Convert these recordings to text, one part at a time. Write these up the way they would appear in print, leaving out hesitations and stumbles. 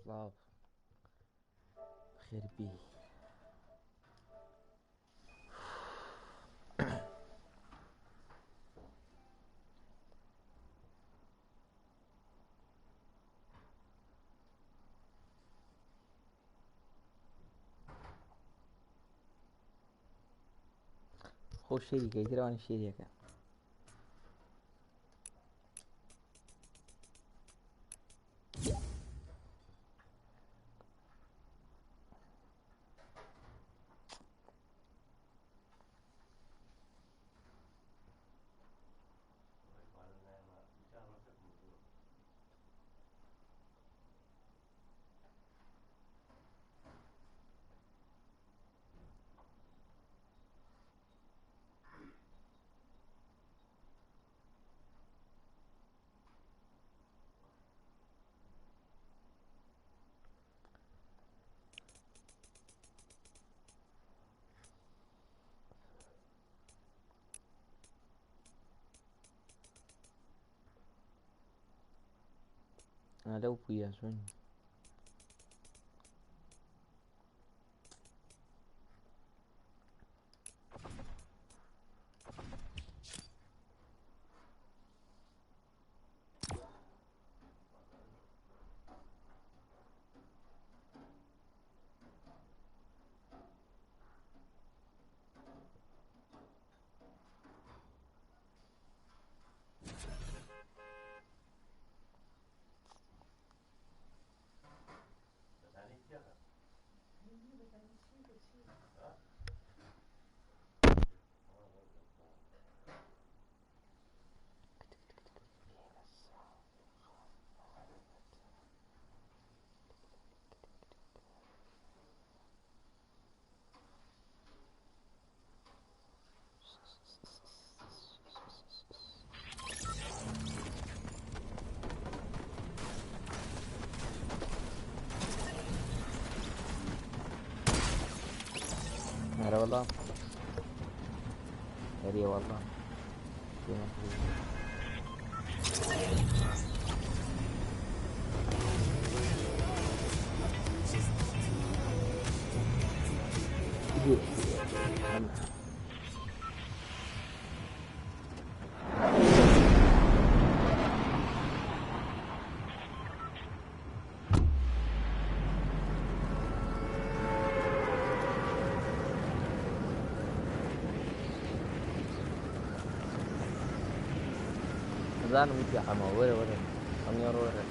سڵاو، خێربی. خۆ شێری کەی ترەوانی شێریەکە. لەو پویە چۆن؟ هلا والله، هلا والله. زانم وتی حەمە، وەرە وەرە ئەمیان وەرە.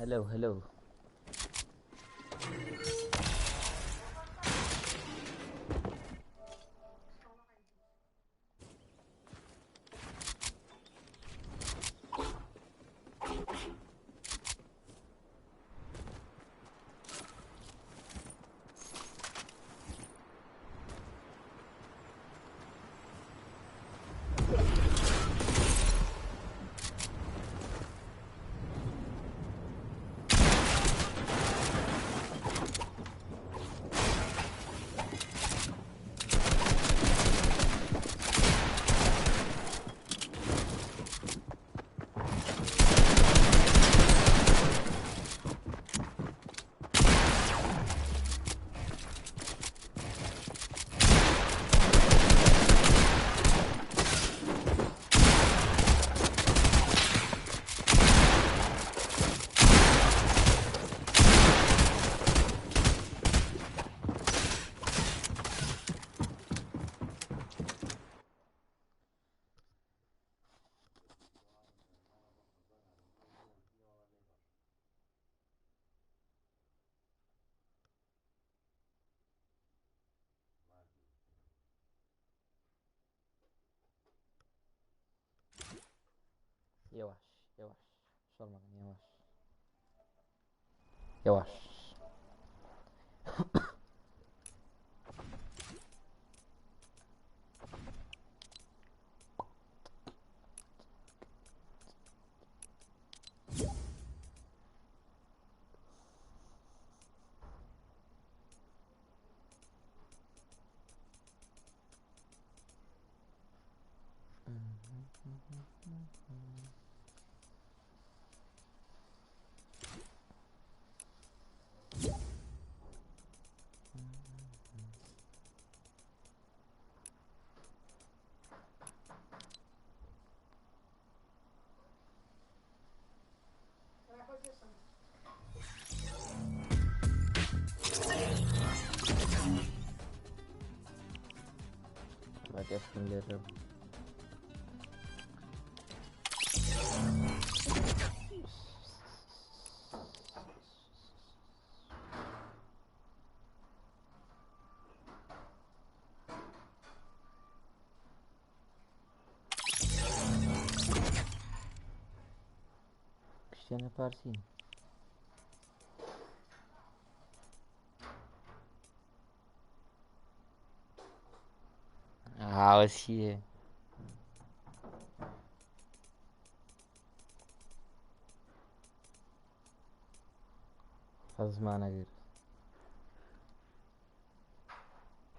هلو هلو. Yavaş yavaş. Sormadan yavaş. Yavaş. Bak efendim. Cristiano Parsi. ئاوەسیە حەزمانەگر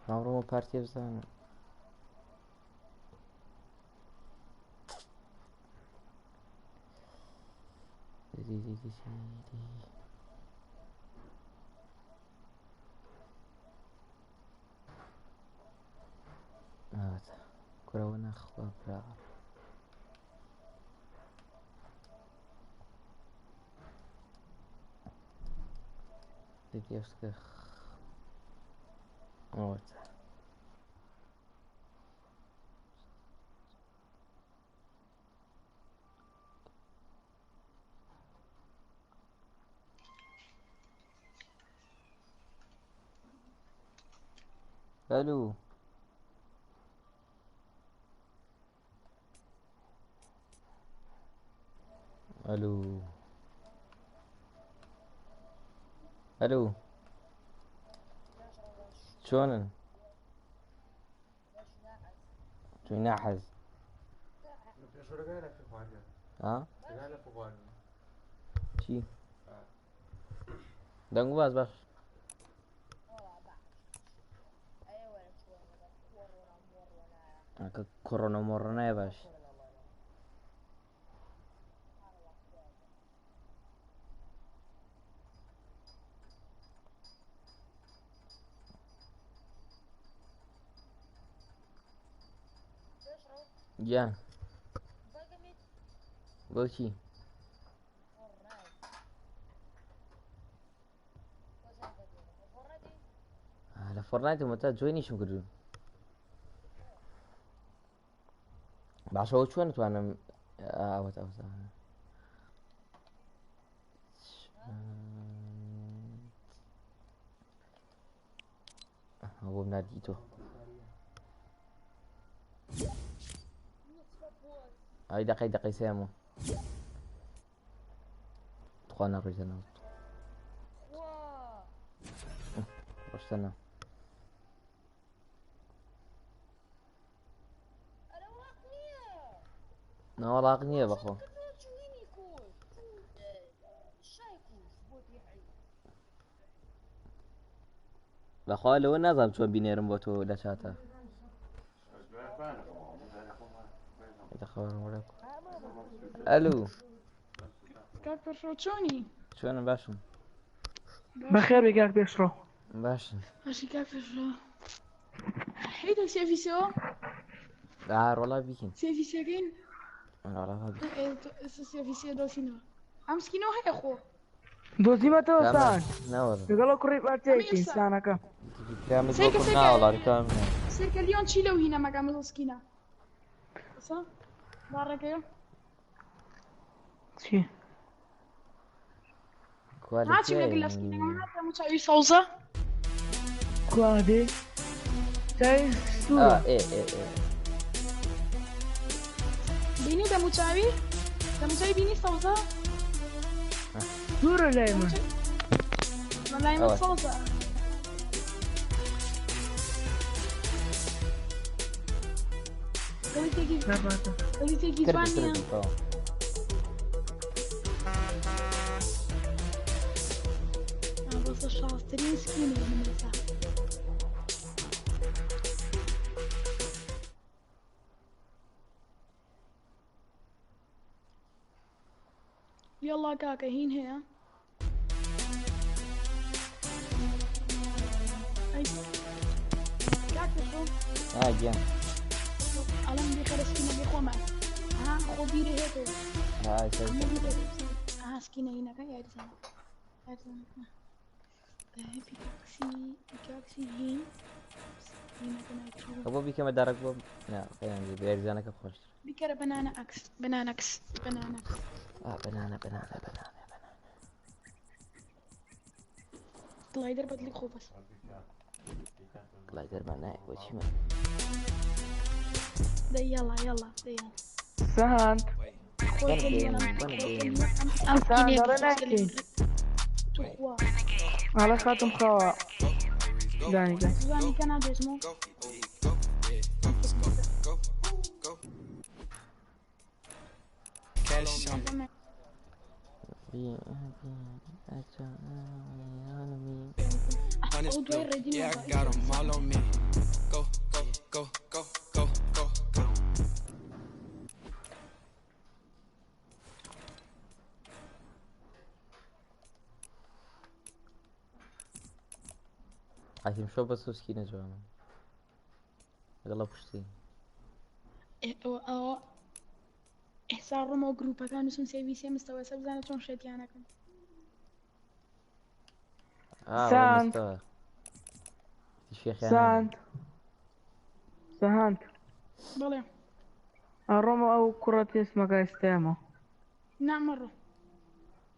ناڕۆمە پارتیە بزانم. Evet. Kuravına خوا Девушка. Вот. Алло. Алло. Алло. چۆنن؟ چۆن ناحەز؟ ها؟ چی؟ دەنگ باز باش. کە کۆرۆنا مۆڕۆنایە باش. گیان بۆچی؟ لە فۆرنایتم تا جۆینیشم کردوون. باشەوە چۆن توانم ئەوەت ئەوە بۆم ناردی تۆ. ئەی دەقەی دەقەی سێمە تخوا نەڕۆیتە ناو ڕۆشتە ناو. ناوەڵاق نییە بەخۆ. بەخوا لەوە نازانم چۆن بینێرم بۆ تۆ لە چاتە. ئەلو. کاک پێشڕەو چۆنی؟ چۆنم باشم. بەخێر بێ کاک پێشڕەو. باشم. باشی کاک پێشڕەو. هەیتە سێفیسەوە؟ ڕۆڵا بیکەین. سێفیسەکەین؟ ڕۆڵا بیکەین. ئێستا سێفیسێ دۆزینەوە. ئەم سکینەوە هەیە خۆ. دۆزیمەتەوە سان. ناوەڵا. لەگەڵ ئەو کوڕی پارتیەکی سانەکە. ریکلامت بۆ سێکە کەم سێکە ناوەڵا ریکلام نییە. سێکە لیۆن چی لەو هینە مەکە مزڵ سکینە. ئەسا باڕەکەیە. چی؟ کوا لە هاچیم کوێ؟ لەگەل لە سکینەکە هاتە چاوی سەوزە. کوا دێ؟ چاوی ئا سوورە. ئێ ئێ ئێ بینی دەموچاوی؟ دەموچاوی بینی سەوزە؟ دوورە لای من. لای من ئەوە. سەوزە. کلیتێکی نەباتە. کلیتێکی کردم جوان نییە. کردم تەواو. آه، بەسە شازترین سکینی من ئێستا. یەڵا کاکە هین هەیە؟ ئەی کاک پێشڕەو ئا گیان. ئەڵێم بیخەرە سکینەکەی خۆمان. ئەها خۆ بیرێ هێتەوە. ها سەر ئەمە بیرێ. ئەها سکینە هینەکە یاریزانەکە. یاریزانەکە. پیکاکسی پیکاکسی هین هینەکە ناوی بۆ بیکەمە دارک بۆ نا خەیان یاریزانەکە خۆشتر. بیکەرە بەنانە ئەکس بەنانەکس بەنانەکس. ئا بەنانە بەنانە بەنانە بەنانە. گلایدەر بەدلی خۆ بەس. گلایدەرمان نایە بۆچی من؟ دەی یەڵا یەڵا دەی یەڵا. سەهاند. خۆی One game, ئەم one game. ئەم سەهاند سکینەیە ئەڵێ ناکەین. توخوا. ئەڵێ خاتم خاوە. دانیکە. زوانیکە نادۆزمەوە. Cash on ئەو دوای ڕێدی Yeah, I got 'em all on me. Go, go, go, go, go, go, go. ئایتم شۆ بەس و سکینە جوانە لەگەڵ پشتی. ئەوە ئەوە ئێستا ڕۆمەوە گروپەکان نووسم سێوی سێ مستەوە سە بزانە چۆن شێتیانەکەم. ئا ئەوە ساند. مستەوە. شێخیان سەهاند. سەهاند. بەڵێ ئەڕۆمە ئەو کوڕە تێسمەکە ئێستایەمە. نامەڕۆ.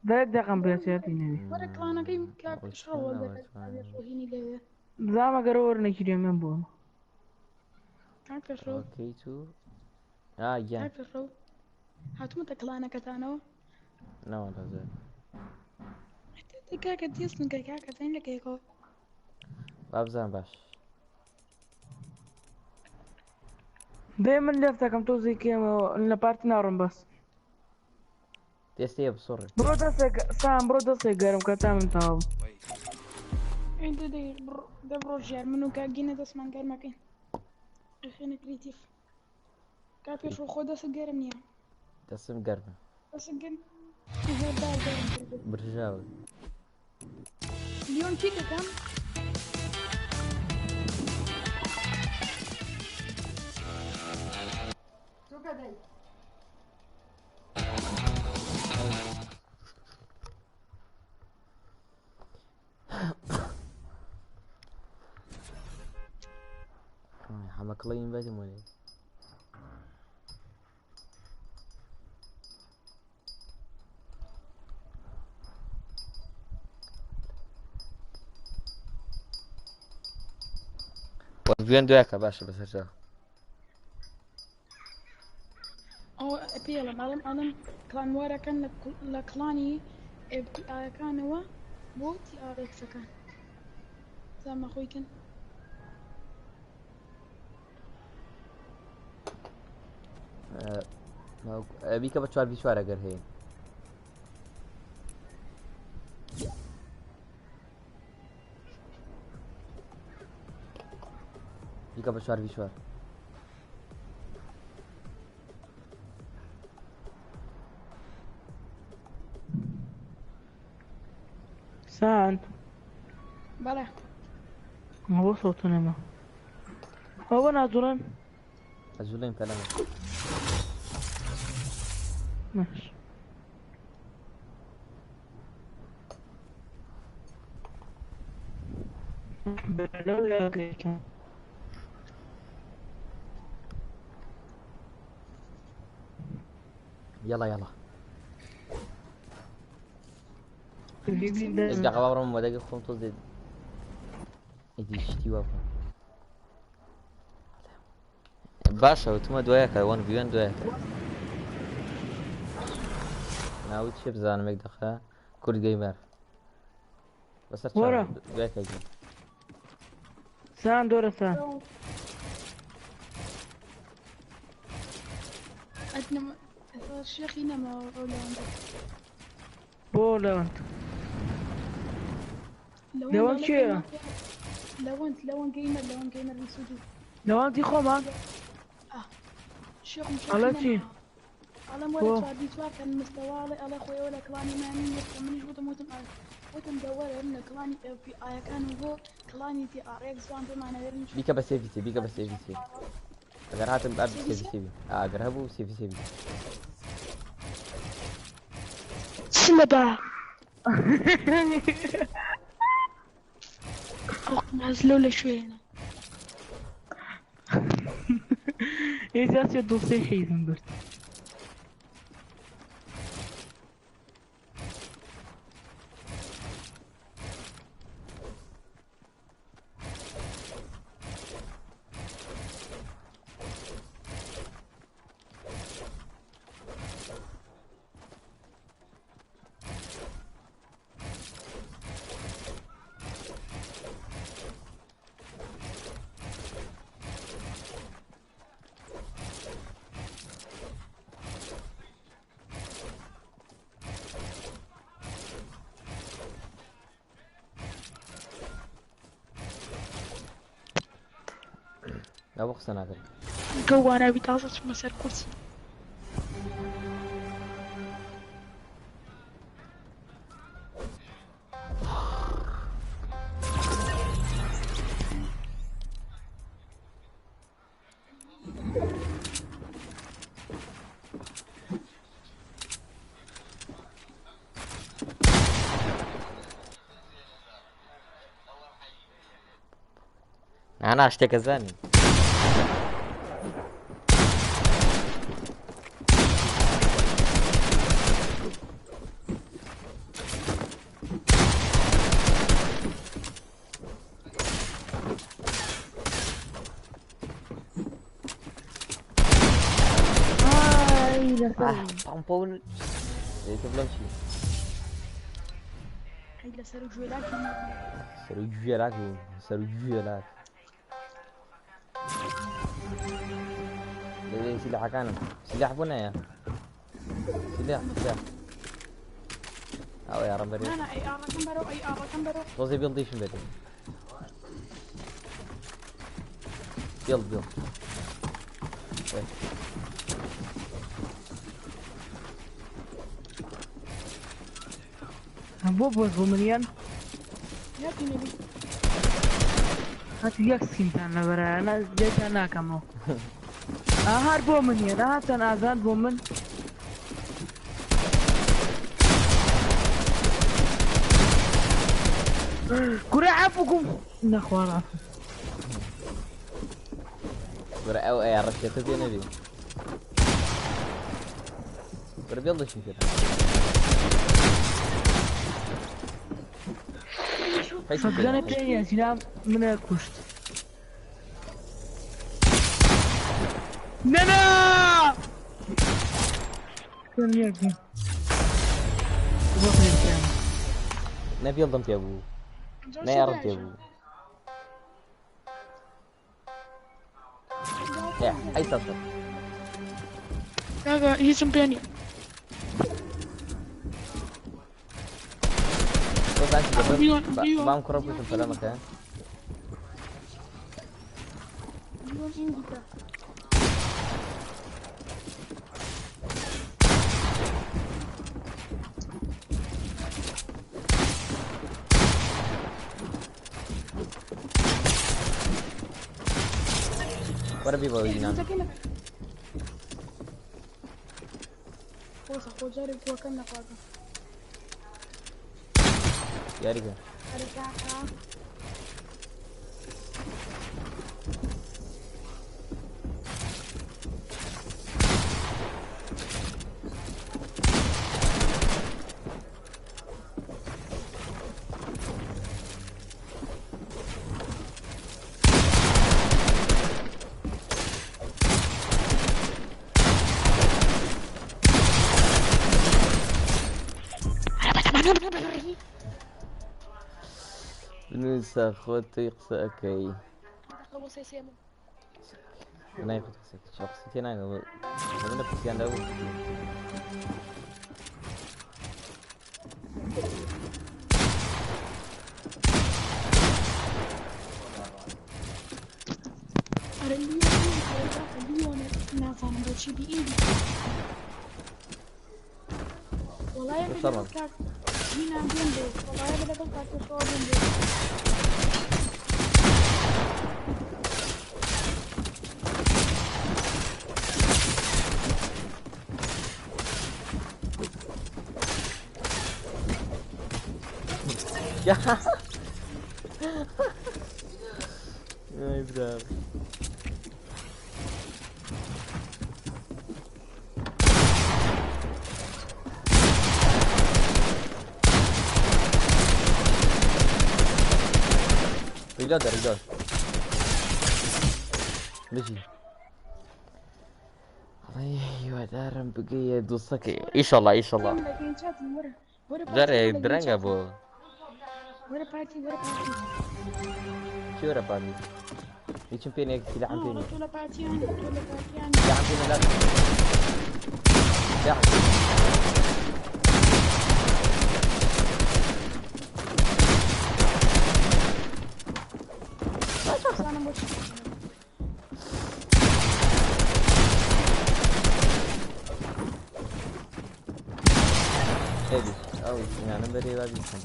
دەیەک دەقەم پێچێتی نەوی. وەرە کڵانەکەی کاک ئەوە شڕەوە چۆن، ئەوە دەکات چۆن. هینی لەوێ. بزانم ئەگەر وەرنەگیرێ من بووم. کاک پێشڕەو ئۆکەی تو ئا گیان. کاک پێشڕەو هاتوومەتە کڵانەکەتانەوە. نەوەڵا زۆر. کاکە تێسم کە کاکە زین لە کێکەوە. با بزانم باش. دەی من لێفتەکەم تۆزێک کێمەوە لە پارتی ناڕۆم بەس. دەستەیە بسوڕێ. بڕۆ دەستێک سام بڕۆ دەستێک گەرم کە تا من تەواو. ئەی دە دە بڕۆ ژیار من و کاک گینە دەستمان گەرمەکەین. ئەخێنە کریتیف. کاک پێشڕەو خۆ دەستت گەرم نییە. دەستم گەرمە. دەستت گەرم. زۆر بار گەرم کردو. برژاوە. لیۆن چی دەکەم؟ حەمە کڵین بەدم وەرێ. وەزوێن دوایکە باشە بەسەرچاو. ئەوە پێڵم ئەڵم ئەڵم کڵانوارەکان لە کڵانی FTI-ەکانەوە بۆ TRX-ەکان. زامە خۆیکن. بیکە بە چوار بی چوار ئەگەر هەیە. بیکە بە چوار بی چوار. سەهاند. بەڵێ. بۆ سەوتە نەما. ئەوە ناجوڵێن؟ ئەجوڵێن پەلەمە. ماشي. لولا يلا يلا. یەک دەقە با بڕۆم مۆدەکەی خۆم تۆزێ ئیدی شتی وا بکەم. باشە وتمە دوایەکە وەن بیوێن دوایەکە. ناوی چیە بزانم یەک دەقە کورد گەیمەر بەسەر وەرە. چاوم دوای کەگی سان دۆرە سان. ئەتنم شێخی نەماوە ئەو لەوەندە. بۆ لەوەند. لەوەند کێیە؟ لەوەند لەوەند گەیمەر لەوەند گەیمەر 22. لەوەندی خۆمان؟ شێخم شێخی ئەڵێ چی؟ نەماوە. ئەڵێم وەرە بۆ؟ چوار بی چوار کەن مستەوا ئەڵێ ئەڵێ خۆیەوە لە کڵانی مانی یەکە منیش وتم وتم ئا وتم دە وەرە من لە کڵانی ئێف بی ئایەکان و بۆ کڵانی تی ئاڕ ئێکس زوان پێمانەوێرن بیکە بە سێ ڤی سێ بیکە بە سێ ڤی سێ ئەگەر هاتم با سێ ڤی سێ بی ئەگەر هەبوو سێ ڤی سێ بی چ لە با ئەو نازلەو لە شوێنە. ئێستا چێ دوو سێ حیزم برد. لا بۆ قسە ناکەم. گەواناوی تازە چمە سەر کورسی. نا شتێکە زانی. ئای لەسەر پامپۆن تۆ بڵێم چی؟ ئەی لەسەر گوێلاک. سەر و گوێلاک بوو سەر و گوێلاک. لێ سلاحەکانم سلاح بۆ نایە سلاح سلاح ئەوە یاڕم بەرێ. نا ئەی ئاڕەکەم بەرەو ئەی ئاڕەکەم بەرەو. تۆزێ بێڵدیشم بێتێ بێڵد بێڵد. بۆ بۆز بۆ منیان؟ ناتی نەبی. هەتی یەک سکینتان لەبەرە لێتان ناکەمەوە. هەر بۆ منیان هاتان ئازاد بۆ من. کورە عەفوکم نەخوارە عەفو. وەرە ئەو ئەیا ڕەشێتە پێ نەبی. وەرە بێڵدیشم پێ. شۆتگەنە پێ نییە جینا منە کوشت. نەنا پێم یەک بوو. بۆ پێم پێم. نە بێڵدم پێ بوو نە یاڕم پێ بوو. ئەی سەسە. کاکە هیچم پێ نییە. بام کوڕە بکوژم پەلەمەکە. بیوان ئینگیتە. وەرە بی بەوە گینان. خۆشە خۆ جارێک گووەکەم نەخواردم. یاریکە. ئەرێ کاکە. بنووسە خۆت تۆی قسە ئەەکەی. دەخڵ سێ سێ بوو. نای خۆت قسە چا قسە تێ ناگەم لە پرسیان دا بوو. ئەرە لیۆن لیۆن نازانم بۆچی بی ئیندی. وەڵای بۆ لەگەڵ شەڕم. کاک هینا بێم بێ وەڵای لەگەڵ کاک پێشەوا بێم بێ. ئای برام. reload reload بژی. وەڵای هیوادارم بگەیە دووسەکەی ئیشەڵا ئیشەڵا. ئێمە لەگەین چاتن وەرە وەرە پارتی جارێ ئێمە لەگەین درەنگە چاتن. بۆ وەرە پارتی وەرە پارتی. چی وەرە پارتی؟ هیچم پێ نییە سیلاحم آه پێ والله نییە. تۆ لە پارتیان تۆ لە پارتیان. سیلاحم پێ نییە لا سیلاحم پێ نییە. بزانم بۆچی. ئێ ئەو ئینانم بەرێ وا بیکەم.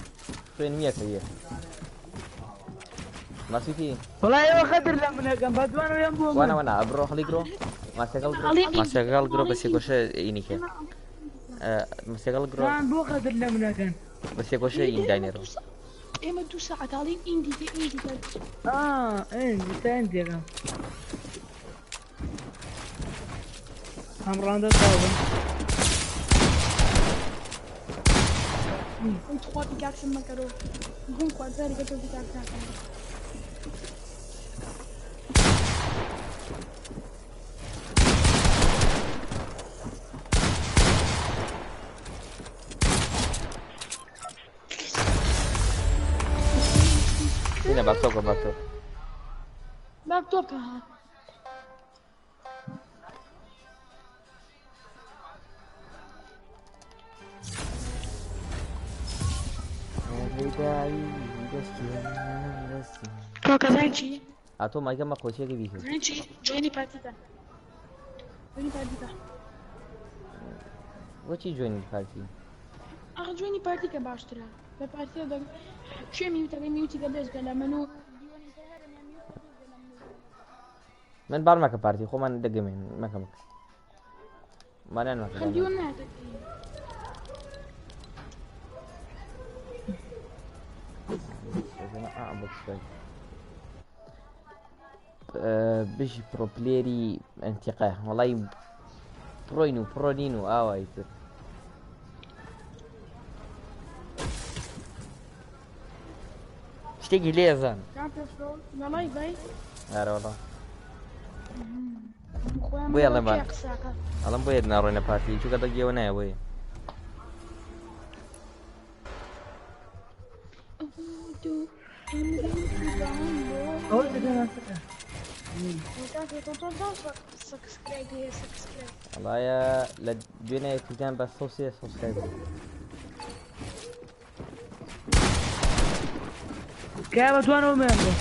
خوێن نییە کە یە. ماسیتی وەڵای ئێوە خەتر لە منەکەم بە دوانەوەیان بۆ وانە من. وانە ئەبرۆ هەڵیگرۆ ماسیەکەڵ گرۆ ئەڵێ ئیندی. ماسیەکەڵ گرۆ بە ئەڵێ سێگۆشە ئینیکە. ماسیەکەڵ گرۆ تان بۆ خەتر لە منەکەن. بە سێگۆشە ئێمە ئین داینێرۆ. دوو سا- ئێمە دوو ساعەت ئاڵین ئیندی تێ ئیندی تێ. ئا ئێن تا ئەندێکەم. ئەم ڕاندە تاوبن. ئەی تخوا pickaxe م مەکەرەوە. گوم خوارد جارێکە تۆ pickaxe ناکەم. هینە باکتۆ بکە باکتۆ. باک تۆ بکە ها. کاکە زانی چی؟ ئا تۆ مایکە مە قۆچیەکە بیکرد. زانی چی؟ join ی پارتی کە. join ی پارتی کە. بۆچی join ی پارتی؟ ئاخ join ی پارتی کە باشترە. لە پارتیە دەگ کوێ mute ەکەی mute ی کە بێزگە لە من و لیۆنی تر هەرم یان mute ەکە بێزگە لە من و من بار مەکە پارتی خۆمان دەگەمێن مەکە مەکە. مانیان مەکە خە لیۆن ناتەکەی. بژی pro player ی ئەنتیقە وەڵای pro ین و pro نین و ئاوای تر. شتێکی لێ ئەزان. کام پێشڕۆ لە live ی؟ ئارە وەڵا. خۆیان بۆیە بڵێ ئەڵێم کێ قساکە. ئەڵێم بۆیە ناڕۆینە پارتی چونکە دەگیەوە نایە بۆیە. دوو ئەوە دەکەن. subscribe هەیە subscribe. وەڵایە لە دوێنێ یەکیان بە 103 subscribe. کە بە دوانەوە مێن بۆ.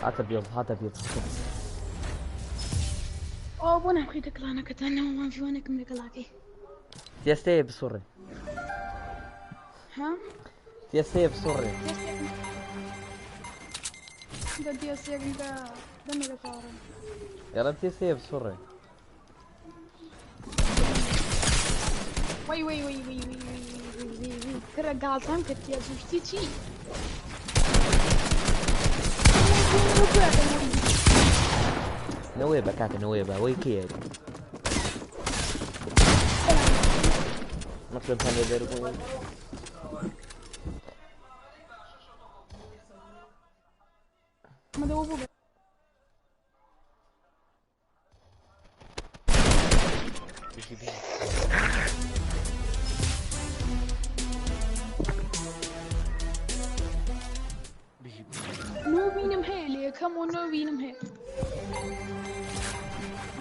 هاتە بێڵ هاتە بێڵ هاتە بێڵ. ئەو بۆ ناخیتە کڵانەکەتانەوە وان ڤیوانێکم لەگەڵاکەی. تێستەیە بسوڕێ. ها؟ تێستەیە بسوڕێ. دە دیەسێکم کە دەمێ لە چاوەڕێم. ئێڵم تێستەیە بسوڕێ. وەی وەی وەی وەی وەی وەی وەی وەی وەی کرە گاڵتەم کرد تێزوشتی چی؟ نەوەیە بە کاکە نەوەیە بە وەی کێ؟ مەکتەب هەندێ دەربوو. مەدەوە بوو. بژی بژی. بژی بژی. نۆ وینم هەیە لە یەکەم و نۆ وینم هەیە.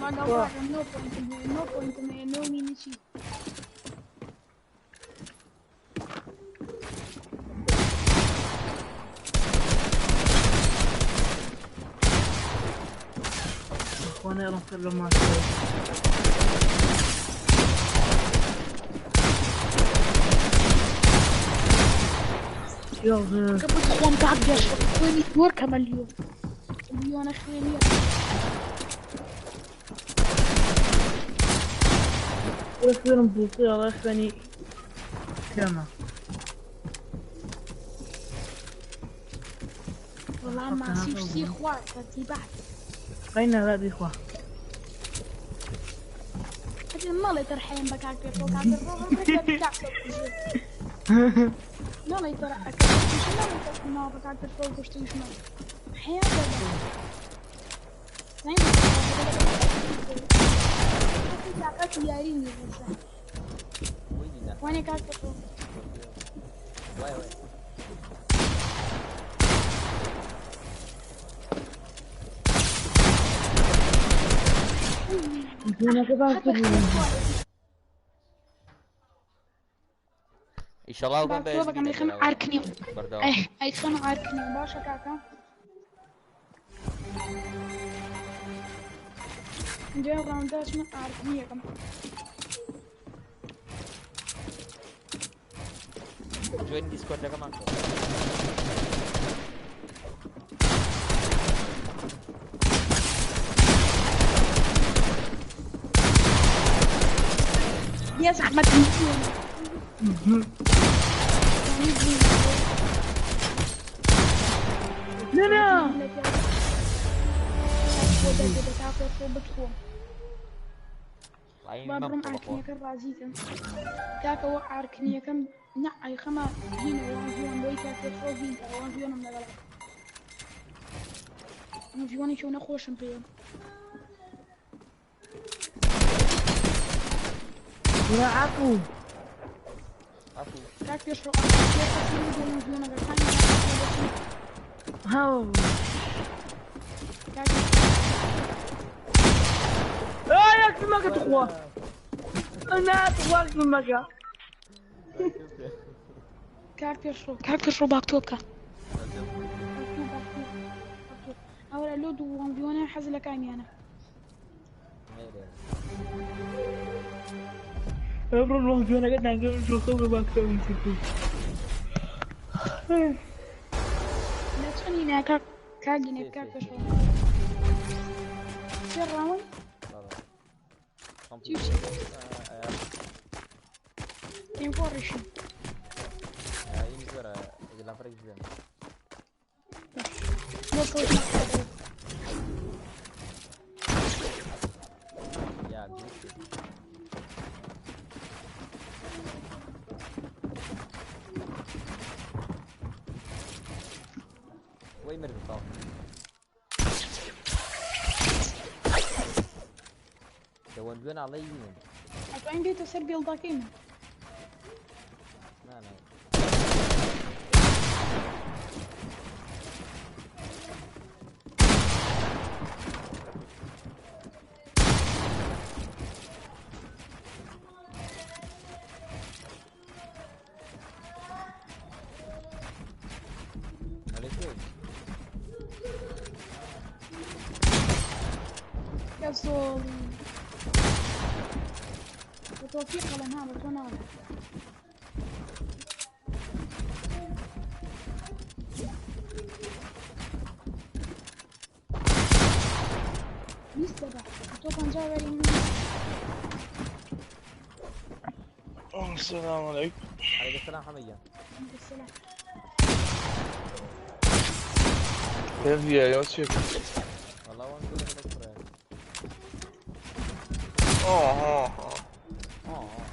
ماگەڵ نۆ پۆینتم هەیە، نۆ پۆینتم هەیە، نۆ وینی چی؟ خۆ نێڵم سەر لە ماشەوە. یاڵێ. کە بخۆم کاک گەشت خوێنی زۆر کەمە لیۆ. لیۆنە خوێنیە. ئەڵێ خوێنم بووسێ، ئەڵێ خوێنی کەمە. وەڵام ماسی و شتی خوارد تەرتیبات. قەی نابا بیخوا. ئەجێ مەڵێ تەرحەیەم بە کاک پێشەوە، کاک پێشەوە هەڵبەت بە کاک بکوژێ. نەڵێ تەرح ئەکە نەڵێ تەرحەمەوە بە کاک پێشەوە کوشتیشمە. حەیا دەبە. تاقەتی یاری نییە ئێستا. وەی دینا. وانێ کاک پێشەوە. وای وای. جوانەکە باشتر بوو. ئیشەڵا بم باکتۆ بەکەم ئەیخەم ئارکنیم. بەردەوام. ئەیخەم ئارکنیم باشە کاکە. دوێن ڕاونداش من ئارکنیەکەم. جوێن دیسکۆردەکەمان کە. بێ زەحمەت نا نا. بتخۆم. وای با مەم بڕۆم خۆ بەخۆ. ئارکنیەکە ڕازیکەم. کاکەوە ئارکنیەکەم نا ئەیخەمە هینەوە ژیان بۆی کاک پێشڕۆ هین ئەوە ژیانم لەگەڵ. ئەم ژیانێکی نەخۆشم پێیە. وەرە عەفو. عەفو. کاک پێشڕۆ ئارکنیەکە ژیانەکە هاو. کاک ئا یەک مەکە تخوا. نا تخوا مەکە. کاک پێشڕۆ کاک پێشڕۆ باکتۆ بکە. ئەوە لۆ دووەم ڤیۆنە حەز لە کامیانە. ئەمڕۆ لۆ جوانەکە ناگەم شۆخە بە باکتەوەی کردو. لە چەنی نا کاک کاگینە کاک پێشڕۆ. سێ ڕاون چی چی؟ ئێم فۆڕیشم. این زۆرە لافرێک بێن. بۆ کەوتمە یا دروست. وەی مردم تاو. دەوەندوێن ئاڵەی وینن. ئەتوانین بێتە سەر بێڵداکەی من. نا نا. ئەڵێ کوێی؟ کە زۆڵی. بە تۆفیق ئەڵێم ها بە تۆ ناڵێم. 20 دەبە. تۆ 50 وەری من. السلام عليكم. عەلەیکم سەلام حەمە گیان. السلام. كيف يا يوسف؟ وەڵا وان گوڵ لە کوڕێ. آه آه آه. ئا ئا.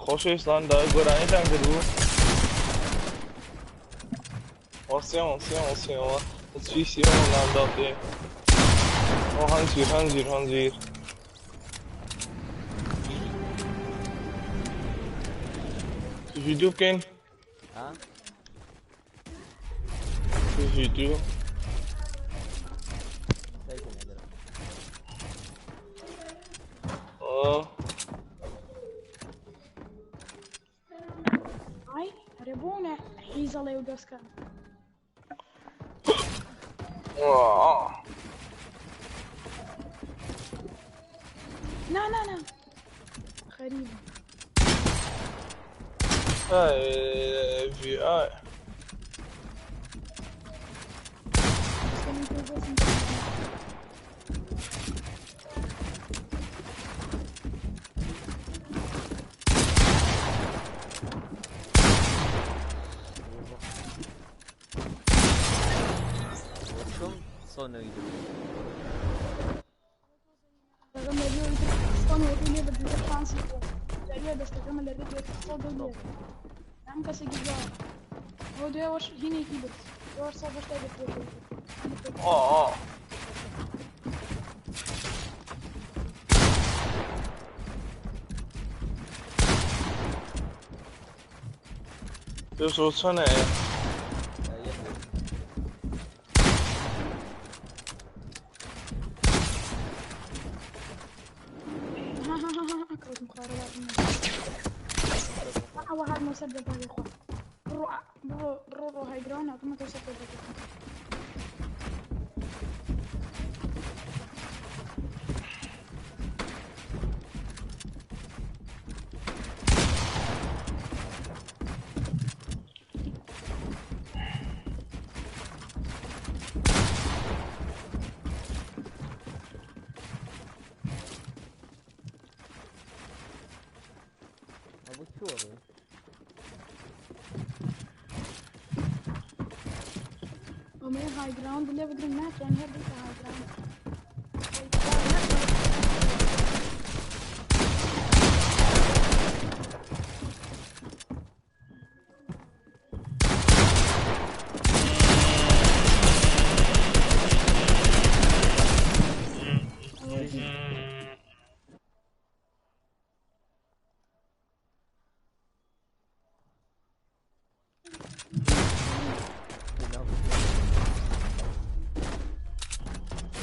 خۆشەویستان داوای گۆرانیتان کردبوو. وەسیەوە سیەوە سیەوە چی سیەوە نامداتێ. ئۆ هەنجیر هەنجیر هەنجیر. ڤیدیۆ بکەین؟ ها؟ ڤیدیۆ سەیرکەن ئەگەر ئا ئای ئەرێ بۆنە حیزەڵێ و دەستکە. ئا نا نا نا غەریبە. ئای ڤی ئای دەستکەمی پێ دەستم چۆن سۆنەوی دەبێت؟ دەستەکەم لە ڕێوەی تر قسەم لێ بردی شانسی بوو. جاریوە دەستەکەمە لە ڕێ بێت قسە دڵ لێ. ئەم کەسێکی جوان. بۆ دوێوەش هینێکی برد. دوێوەش 180 برد. ئا ئا پێش چۆنە یەک بێت. ها ها ها ها کەوتم خوارە بابم. ئەوە هاتمەوە سەر دەرباگەی خۆم. بڕۆ بڕۆ بڕۆ ڕۆ high ground هاتمەتەوە سەر دەرباگەی خۆم. ئەبوو چووە بێ؟ ئەمەیە high ground لێ بگرن ناتوان هەر بیتە high ground.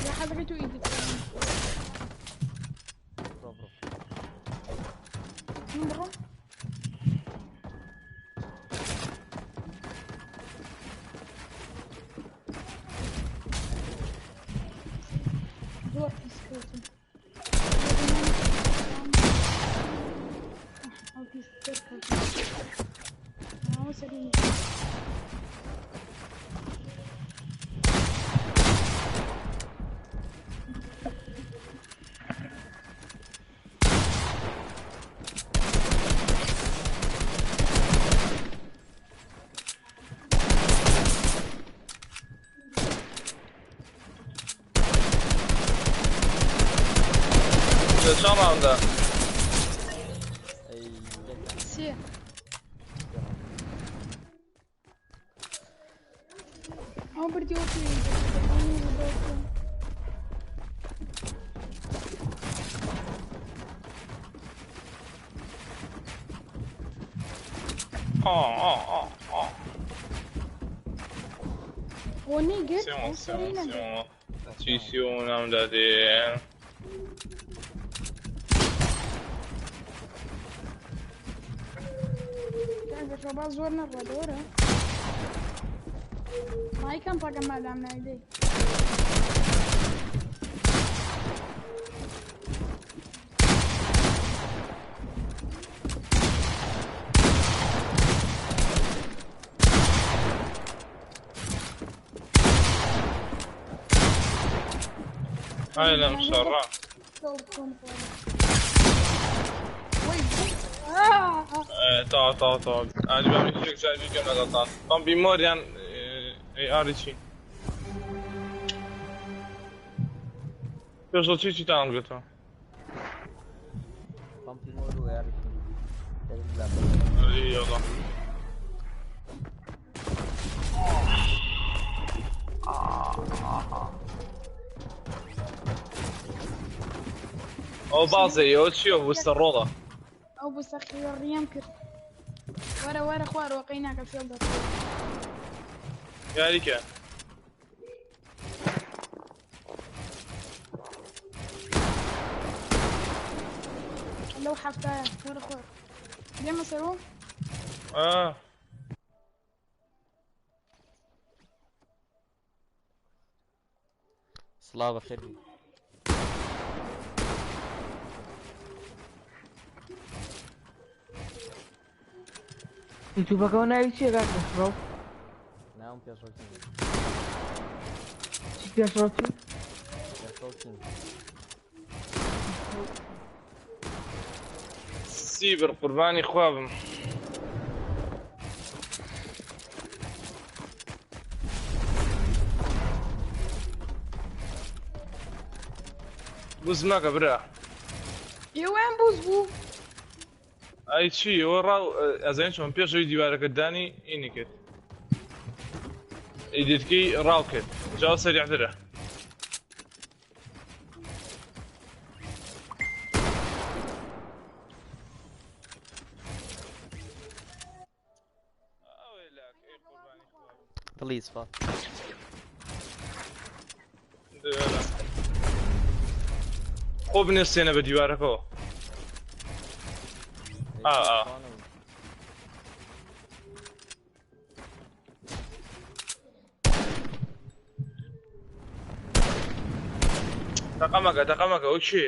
لە حەزەکەی تۆ ئیدی بڕۆ بڕۆ. من بڕۆم. زۆر پیس کەوتم. ئەو پیس دەرکەوتم. ئەوە سەری نییە. لە چەند ڕاوندە؟ ئەی یەک سێ. ئەو بردیەوە پێی دەستەکەم. ئا ئا ئا ئا بۆ نەیگرت سێوە ئەو سێوە سەری نەگرت. سێوە چی سیەوە نامداتێ. کاکە شۆبا زۆر نەڕوا دۆرە. مایکەم پاکە مادام نایدەی. ئای لەم شەڕە. کەوتم خوارە. وەی آه. تا تا تا عجبم یەک جار بیکەم لەگەڵتان. پەمپی مۆریان ئەی ئاری چی؟ پێش چی چیتان گرتەوە؟ پەمپی مۆر و ئێاری چی؟ يلا. ئەو بازێ ئەو چییە بوستە ڕۆڵە؟ ئەو بوستە خێڕیم کرد. وەرە وەرە خوارەوە قەی ناکە فێڵ دەکەم. یاریکە. لەو حەفتایە وەرە خوار. دێمە سەرەوە؟ ئا. سڵاو بەخێر بی. یوتیوبەکەەوە ناوی چییە کاک پێشڕەو؟ ناوم پێشڕەو کینگ. چی پێشڕەو چی؟ پێشڕەو کینگ. سیبر قوربانی خوا بم. بوز مەکە برا. ئێوەیان بوز بوو. ئەی چی ئەوە ڕاو ئەزانین چۆن پێشەوەی دیوارەکە دانی ئینی کرد ئیدیتکەی ڕاو کرد جاو سەریعترە. Please fuck. خۆ بنێسێنە بە دیوارەکەەوە. ئا ئا. تەقەمەکە تەقەمەکە ئەو کێ؟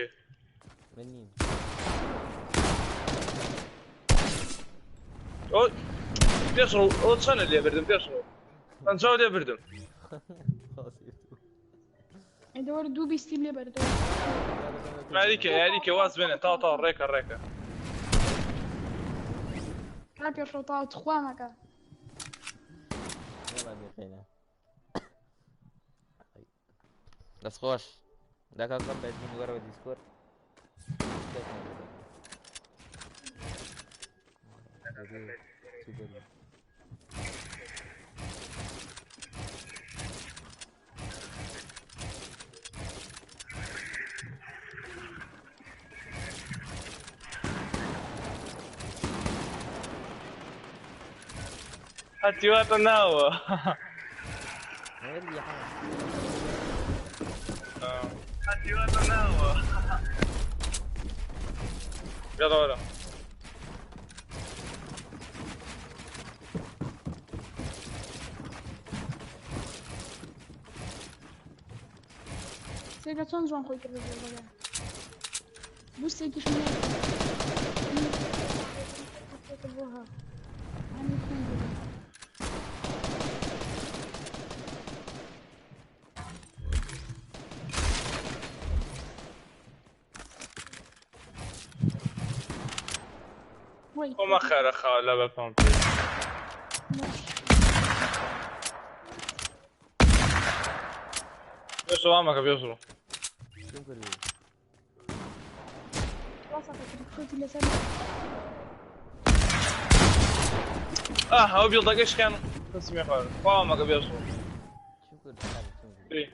من نیم. ئەو پێشڕەو ئەو چەنە لێ بردم پێشڕەو پەنجاو لێ بردم. ئەی دەوەرە دوو بیستیم لێ بەردەوە. یاریکە یاریکە واز بێنە تاو تاو ڕێکە ڕێکە. کاک پێشڕەو تاو تخوا مەکە. يلا بيقينا. دەست خۆش دەکا کەم بەدین وەرەوە دیسکۆرد. هەتیواتە ناوە. هەتیواتە ناوە. يلا ولا. سێگە چۆن جوان خۆی کردە بۆ بوستێکیش نییە. بۆ ها. هەمی خوێن بوو. وەی. خۆمە خێرە خاو لە بە پەمپ. پێشڕەو مەکە پێشڕەو. چیم کردی؟ کەوتی لەسەر. ئاه ئەو بیڵدەکەی شکان دەستمی خوارد. خوا مەکە پێشڕەو. چیم کردی؟ چیم کردی؟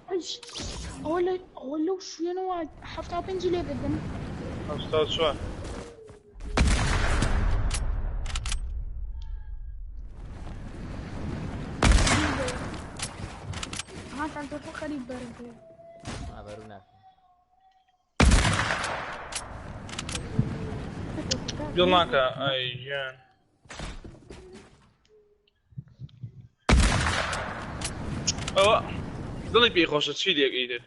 ئەیش ئەوە لە ئەوە لەو شوێنەوە 75ی لێ بردم. 74. ها کاک تۆ خەریک بەرم پێ. بەرو ناکەم. بیڵ ناکە ئەی گیان. ئەوە دڵی پێی خۆشە چی لێک ئیتر.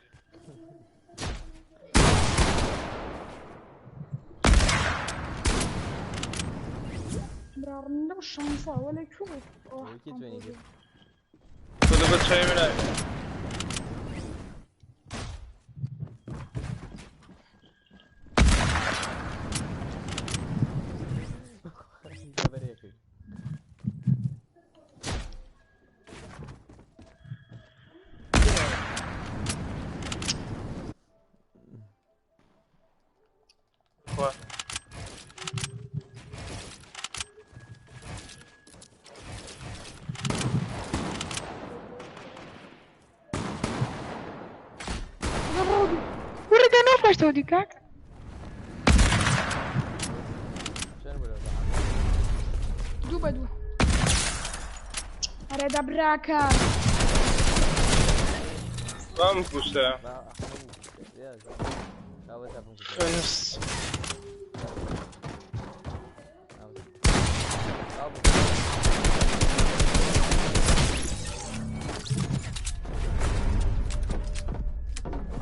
براڕم لەو شانسە ئەوە لە کوێ بوو؟ ئەوە یەکی جوێنی کرد. تۆ لەبەر چاوی من ناوی. لەبەرێکی. پێشتەوە دی کاک؟ چۆن بوو دوو بە دوو. ئەرێ دە براکە. بام کوشتە. با ئەوە بم کوشتە. خوێنس.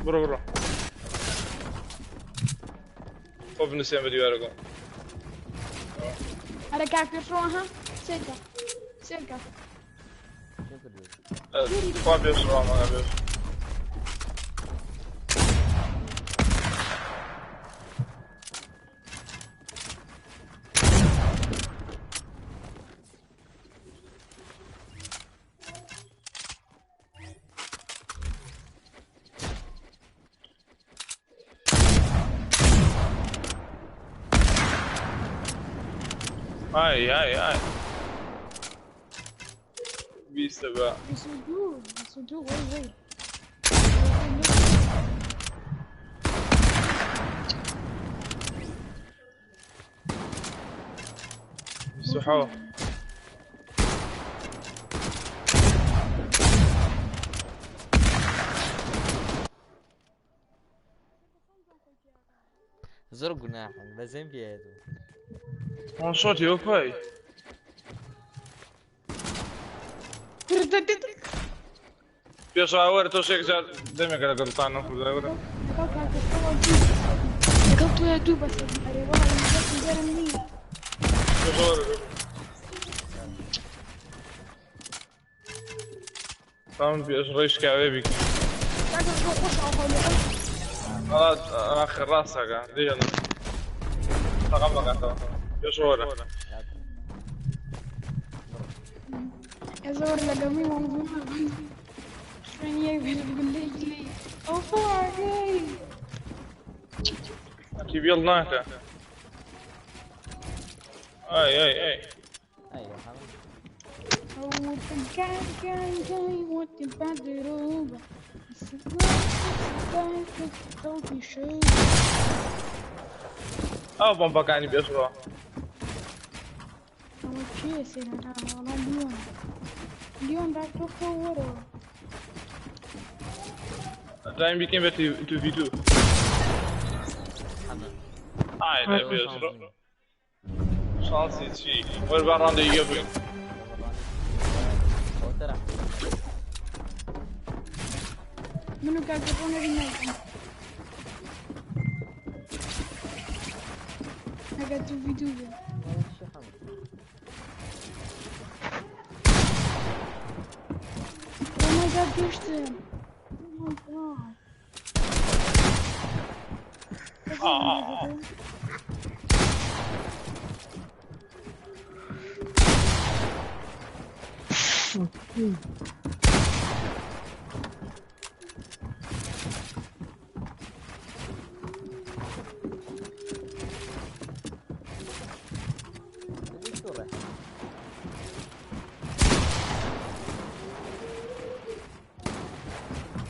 بڕۆ بڕۆ. خۆ بنووسێن بە دیوارەکە. ئەرێ کاک پێشڕۆ ها سێکە سێکە. خوا پێشڕۆ ئەمە پێش. ئای ئای ئای. بیستە بە. 22 22 وەی وەی. سوحەوە. زۆر گوناحن بەزێن بێت. وان شۆتی ئەو پای. پێشەوە وەرە تۆ شێک جار دەمێکە لەگەڵتانم کوردای وەرە. لەگەڵ کاک پێشڕەوە دوو بەسەر. لەگەڵ تۆیە دوو بەسەر. ئەرێ وەڵا من دەرم نییە. پێشەوە وەرە. تام پێش ڕێشکاوێ بیکەم. کاک پێشڕەو خۆش ئاو لەگەڵ وەڵا ئاخر ڕاستەکە دێڵم. تەقەم دەکاتەوە. پێشەوە وەرە. زۆر لەگەڵ می مەمزومە خوێنیە گولەی لێ ئەو فاگەی. کی بێڵ ناکە. ئای ئای ئای. ئەی حەمە. ئەو بۆمبەکانی پێشڕەوە. ئەوە کێیە سێرەکە؟ وەڵا لیۆن. لیۆن راکتۆ خۆ وەرەوە. دایم بیکەین بە 2v2. حەمە. ئای لە پێشڕەوە. شانسی چی؟ وەر با ڕاندەی گە بووین. ئەوتەرە. من و کاک پێشڕەو نەبین نایکەم. ئەگەر 2v2 بێ. چی حەمە؟ Oh my god گەشتم. Oh my god. ئا ئا ئا. شو ڕێ؟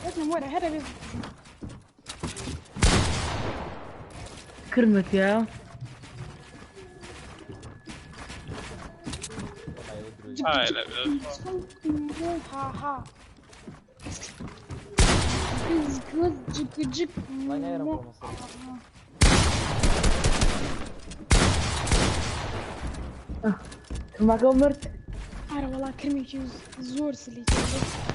بەسم وەرە هەرە بێ. کرمت یا وەڵای ئەو درۆی. ئای لە پێشڕەوە. ها ها. گز گز جک جک. وەڵای نایەرم بۆ مەسەر. کرمەکە مرد. ئارە وەڵا کرمێکی زۆر سلی کرد.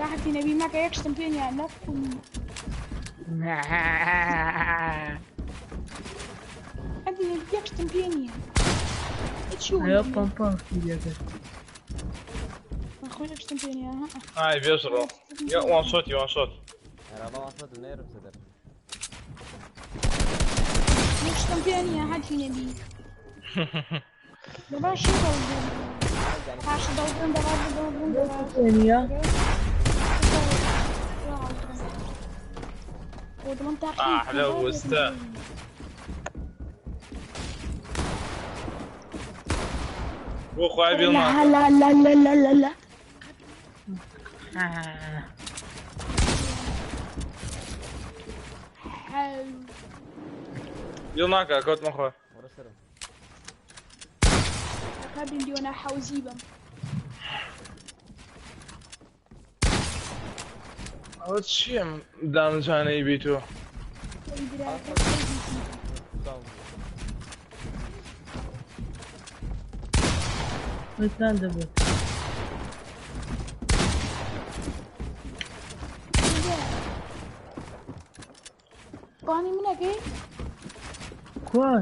راحەتی نەبی ماکە یەک شتم پێ نییە لەقم. هەتی نەبی یەک شتم پێ نییە. چی ئەوە پەمپەم لێکرد. خۆ یەک شتم پێ نییە ها. ئای پێشڕەوە. یا وان شۆتی وان شۆت. ئەرا با وان شۆت نەیەرم سەدەر. یەک شتم پێ نییە هەتی نەبی. دەبا شی دەڵگرم. پاشە دەڵگرم دەبا دەڵگرم دەبا. نییە. آه، لو وستا. بۆ خوای بێڵ لا ناکە. لا لا لا لا لا لا. حلو. يلا ناكا كوت مخوي. وەرە سەرم. خابين دي وانا حوزي بم. ئەوە چییە دامجانەی بی تۆ؟ وتان دەبێت. باني منك ايه؟ کوا؟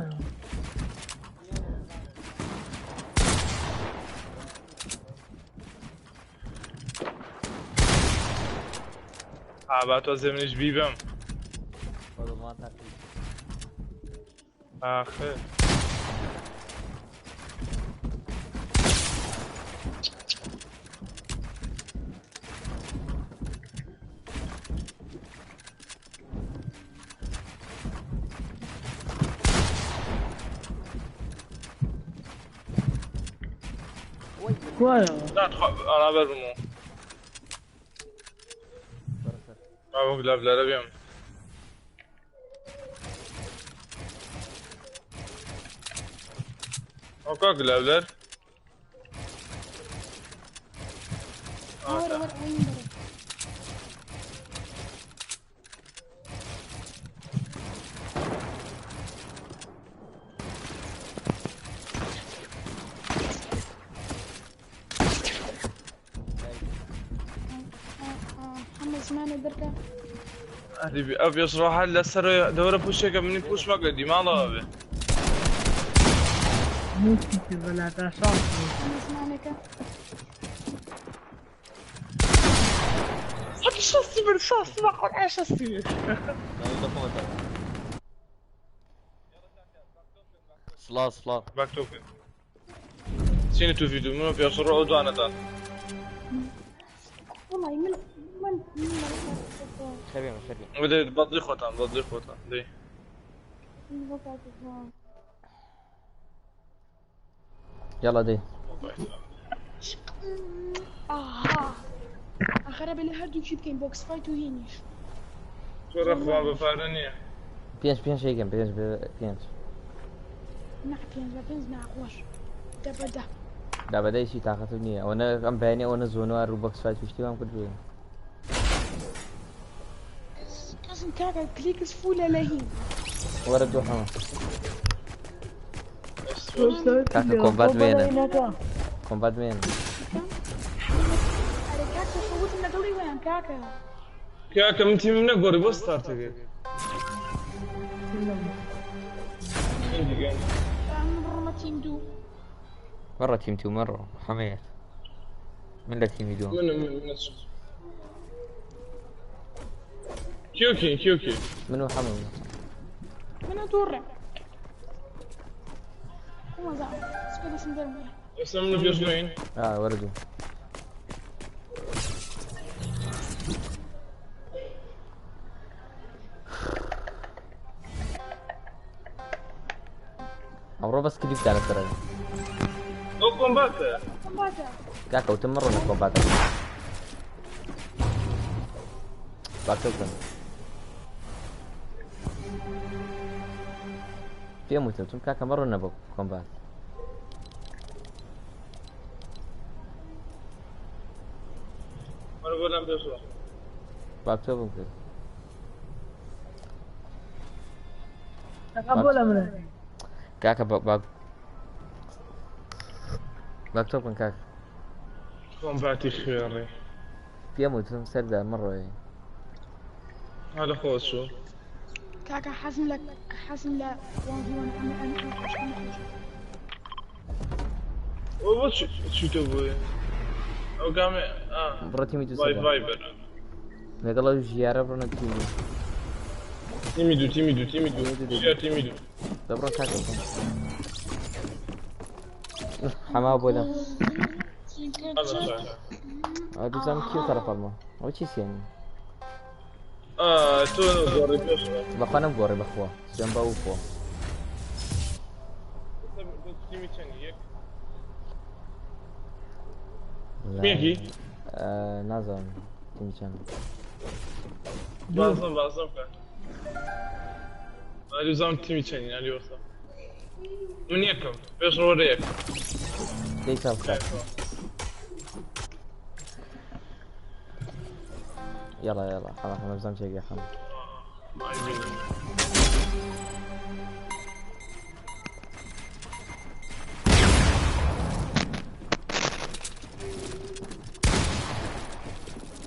ئا با تۆ زێمنیش بیبەم. بۆ دڵمان تاقی. ئاخر. کوا؟ نا تخوا ئانا بەربمەوە. وەرە سەر. با بۆ گلاب لەرە بێم. ئەو کا گلاب لەر؟ ورا ورا وين برا؟ محمد زمان دركا. ئەری بی ئەو پێشڕۆ هەر لەسەر دەورە پوشێکە منی پوش مەکە دیماڵەوە بێ. موسی بەلاتا شانس. محمد زمانك. حتى شاستی بر شاستی بەخۆ شاستی بێ. ناوی دەخۆمەتەوە. سڵاو سڵاو. باک تۆ بکەن. چینە تو ڤیدیۆ منۆ پێشڕۆ ئەو دوانەدان. والله من من من خەبێمە خەبێ. بدە بەدڵی خۆتان بەدڵی خۆتان دەی. یاڵا دەی. اها اخر بلي هردو شي بكين بوكس فايت وهينيش. تۆ ڕەخوا بە پارە نییە. پێنج پێنج یەکەم پێنج پێنج. نعم بينز بينز نعقوش دابا دا. دابەدایشی تاقەتم نییە. ئەوەنە ئەم بەیانی ئەوەنە زۆنوار و بۆکس فایت پشتی وام کردووە. لازم كاكا كليكس فولة لهين. وەرە دوو حەمە. کاکە کۆمبات بێنە. کۆمبات بێنە. اري كاكا فوت من قلي وين كاكا. کاکە من تیمم نەگۆڕی بۆ ستارتەکەی. گەنجی. انا برا ما تيم دو. مەڕە تیم تو مەڕۆ حەمەیەت. من لە تیمی دووەم. من من من کیوکی کیوکی. من و حەمە. من ادور. وما زعل سكت اسم درمي. ئێستا من پێشڕۆین. ئا وەرە دوو. ئەمڕۆ بەس کلیپتان لەسەرە. ئەو کۆمباتە. كومباتا. کاکە وتم مەڕۆ لە کۆمباتە. باکە بکەن. پێم وتم چون کاکە مەڕۆ نە بۆ کۆمبات. وەرە بۆ لام پێشڕۆ. باکتۆ بم کرد. بۆ لە منە. کاکە با باکتۆ بکەن کاکە. کۆمباتی خوێڕی. پێم وتم سەردا مەڕۆی. ها لە خۆ چوو. كاكا حزم لك حزم لا 1 في 1 انا انا خوش انا خوش. ئەو بۆ چیتە بۆیە؟ ئەو گامێ ئا بڕۆ تیمی دوو ڤای سەردا. ڤایبەر. لەگەڵ ئەو ژیارە بڕۆنە تیمی دوو. تیمی دوو تیمی دوو تیمی دوو. تیمی دوو. ژیار تیمی دوو. دەبڕۆ کاکە بکەن. حەما بۆ لەم. ئەو دووزانم کێ تەرەفەڵمە. ئەوە چی سێنی؟ ئا تۆ گۆڕی پێشڕۆ. بەخوا نەمگۆڕی بەخوا. سوێن بە ئەو خۆ. تیمی چەندی یەک؟ یەکی؟ نازانم تیمی چەند. بازم بازم بکە. ئەری بزانم تیمی چەندین ئەری وەستا. من یەکەم پێش ڕۆرە یەک. دەی چاپ بکات. يلا يلا حما حما بزانم چێگە حما.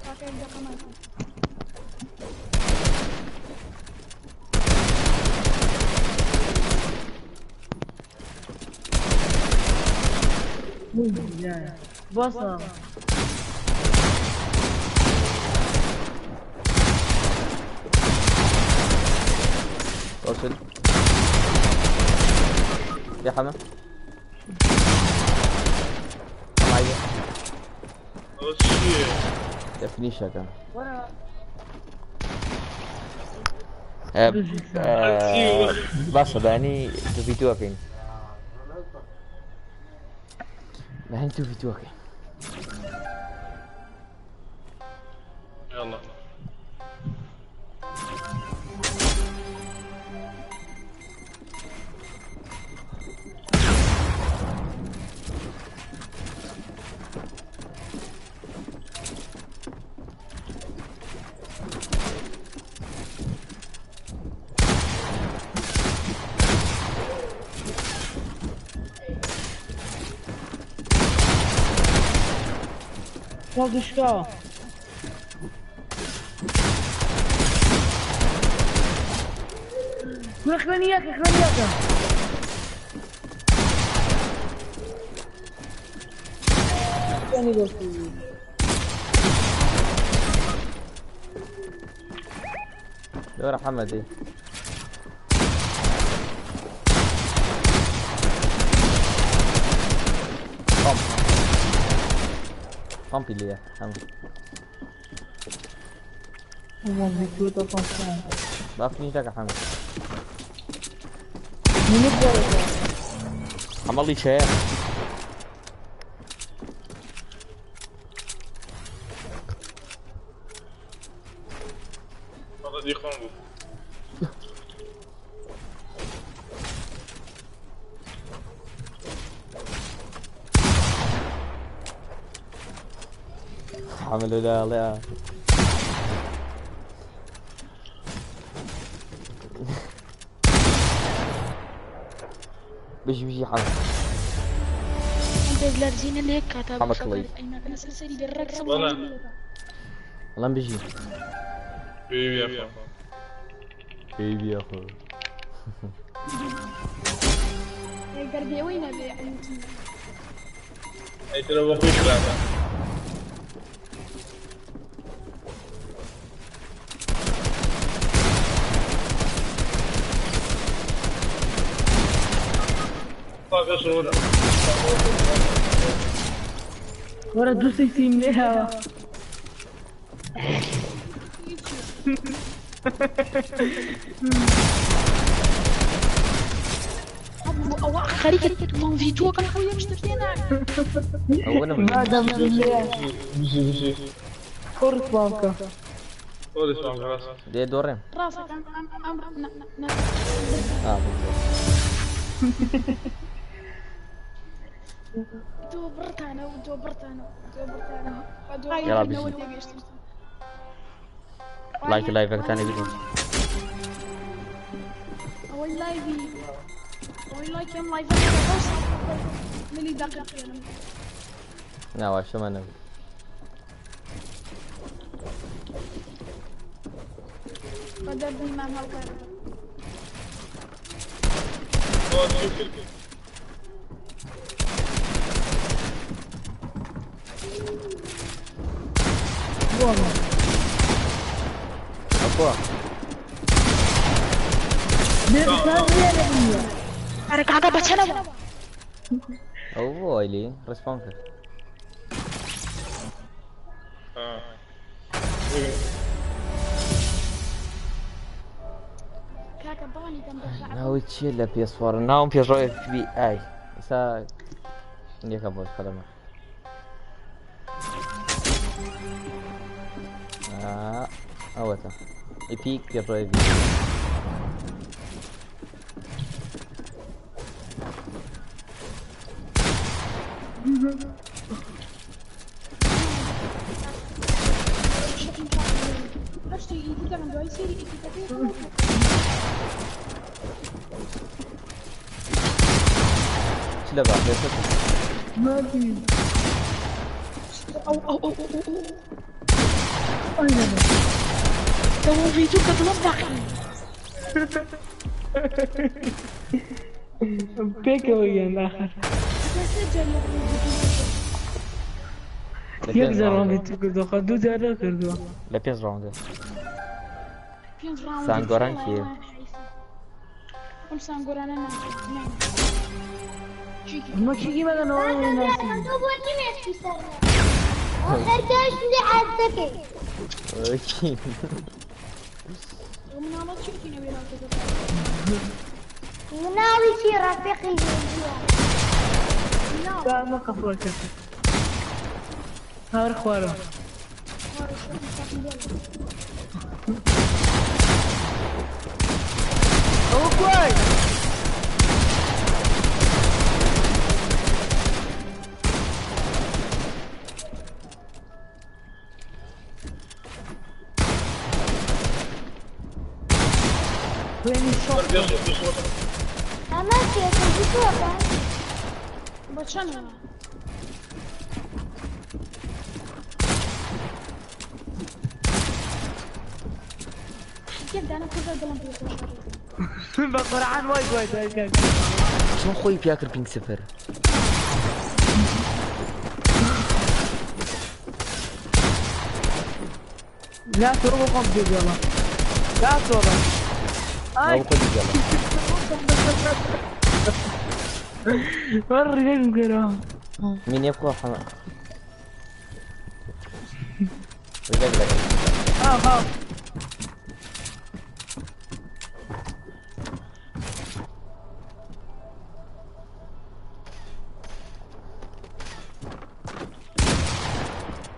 کاکە یەک دەقە ماکە. بۆسە. وصل يا حما حما عايزة ئەوە چییە؟ يا فينيشەکەم. وەرە. باشە بەیانی دوو ڤیدیۆ ئەکەین. بەیانی دوو ڤیدیۆ ئەکەین. يلا. هەڵدوشکاوە. کورە خوێنی یەکە خوێنی یەکە. خوێنی دەستی. دورە حەمەدی. پەمپ پەمپی لێیە حەمە. با فینیش دەکە حەمە. منت بۆ حەمەڵی چەیە؟ ڕەدی خۆم بوو. حەمە لەولا ئەڵێ ئا. بژی بژی حەمە. هەندێک لەرزینە لە یەک کاتا حەمە کڵی. لەسەر سەری بێ ڕێک سەبر بەڵێ. ئەڵێم بژی. بێوی یاخوا. بێوی یاخوا. گەر بێوەی نەبێ یعنی چی؟ ئەی ترە بۆ خۆی خراپە. تا پێش ڕۆرە. وەرە دوو سیسیم لێ هاوە. هەبوو ئەوە خەریکە تۆم ڤیدیۆکەم خۆی یەک شتە پێ ناکە. ئەوە نەبوو. مادەم لێ بژی بژی. خۆ ڕسپام بکە. خۆ ڕسپام بکە ڕاستە. دێ دۆڕێم. ڕاستە ئەم ئەم ئەم نا نا. ئا بۆ. دۆبڕتانە و دۆبڕتانە و دۆبڕتانە. یاڵا بژی. لایک لایڤەکەتانی بکەن. ئەوەی لایڤی ئەوەی لایکی ئەم لایڤە منی دەقیق پێنم. ناوە شەمە نەبوو. بە دەردی مام هاوکارە. ئەوە چی کرد؟ بۆمە. ئەکۆ. بێ بسان لێ نییە. ئەرە کاکە بە چەنەوە؟ ئەو بۆ وای لێ ڕێسپۆن کرد. ئا. کاکە بانی دەم بە ناوی چییە لە پێسوارە؟ ناوم پێشڕەو FBI. ئێستا یەکەم بۆ خەلەمە. ئەوەتە ئیپیک پێڕۆیڤی. هەشتی ئیدی دەڵێم دوای سەیری ئیدیتەکەی چ لە باخێتە؟ مافی ئەو ئەو ئەو ئەو ئەو ئەی تەواو ڤیدیۆ کە دڵم تاقی پێکەوە گیان ئاخر لە یەک پێنج جار ڕاوندە. وان کردووە خۆ دوو جار نەکردووە. لە پێنج ڕاوندە. پێنج ڕاوند سانگۆران کێیە؟ ئەم سانگۆرانە ناچێت ئەمە چیکی مەدەنەوە ناسی. تۆ بۆ چی مێشکی سەر ئەخر تۆش لێ عادەکەی ئۆکی. مناڵە چێکی نەوێ مناڵی چی ڕەفیقی زۆجیە با ئەمە قەفڵەکە. هاور خوارەوە. ئەوە کوای؟ خوێنی شۆڕ. ئەمە چێتە تۆکە بە چەندەوە یەک دانە کوردە دڵم پێ خۆشە بە قورعان وای دوای دایکاک. چۆن خۆی پیا کرد پینگ سفر؟ لا تۆ بۆ خۆم جێگەڵە. لا تۆڵە. ئای ئەو خۆی گەڵە. وەڕی لێم کەرەوە. مینێ بخۆ حەمە. ڕێگەک لەگەڵ. هاو هاو.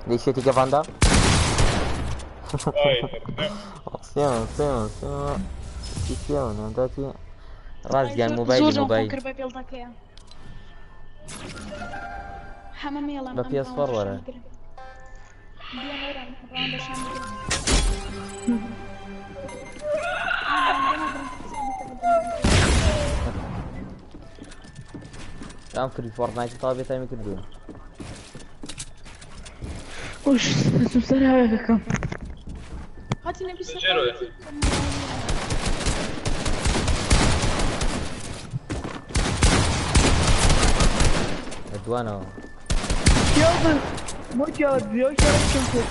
ليش تيجي فاندا؟ ئای سێ سێ سێ سێ ناداتی ڕاستیان مۆبایلی مۆبایل کرد بە بێڵدەکەیە حەمە مێڵم بە PS4 وەرە. ئەم فری فۆرتنایت تەواو بێتامی کردووە. وش دەچم سەر هاوێکەکەم. هاتی نەبی سەر ژێرەوە. لە دوانەوە. کێو بن؟ بۆ کێوە دیۆ کێوە چم کرد.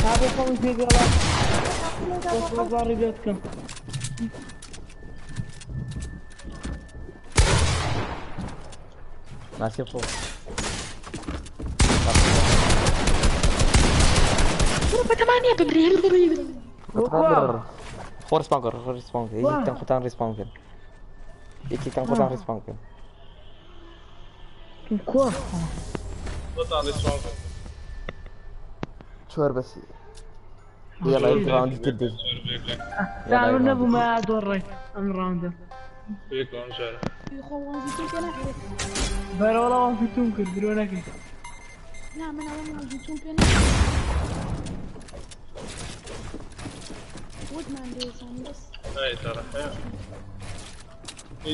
ها بۆ خۆم جێگەڵە. بۆ بازاڕی لێ بکەم. ماسی بخۆ. بەتەمانە بمری بۆ خۆ ڕیسپان کە خۆ ڕیسپان کە یەکێکتان خۆتان ڕیسپان کەن. یەکێکتان خۆتان ڕیسپان کەن. کوا؟ خۆتان ڕیسپان کەن. چوار بەس. یەڵا یەک ڕاوندی تر دێ. داون نەبوو ما دۆڕێ ئەم ڕاوندە. پێکەوە ئەم جارە. خۆ وانزیتون پێ ناکرێت بەرەوەڵا وان فیتوم کرد درۆ نەکەی. نا من ئەوە وانزیتون پێ ناکرێت ودمان دێزان بەس ئای تەڕە.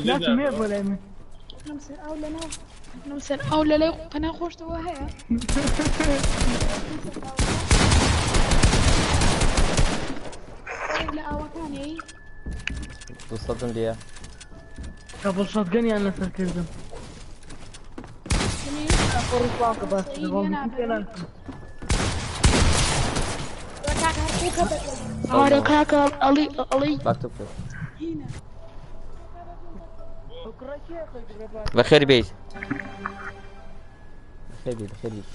لا تمێ بۆ لای من. نەم سەر ئەو لەناو نەم سەر ئەو لە لای پەنا خۆشتەوە هەیە لە ئاوەکانی دوو سەدم لێیە. قبل شۆتگەنیان لەسەر کردم. خۆ ڕیسپان کە باس وان فیتوم پێ ناکرد. ئارە کاکە ئەڵی ئەڵی باک تۆ بکە. هینە بەخێر بێیت. بەخێر بێیت بەخێر بێیت.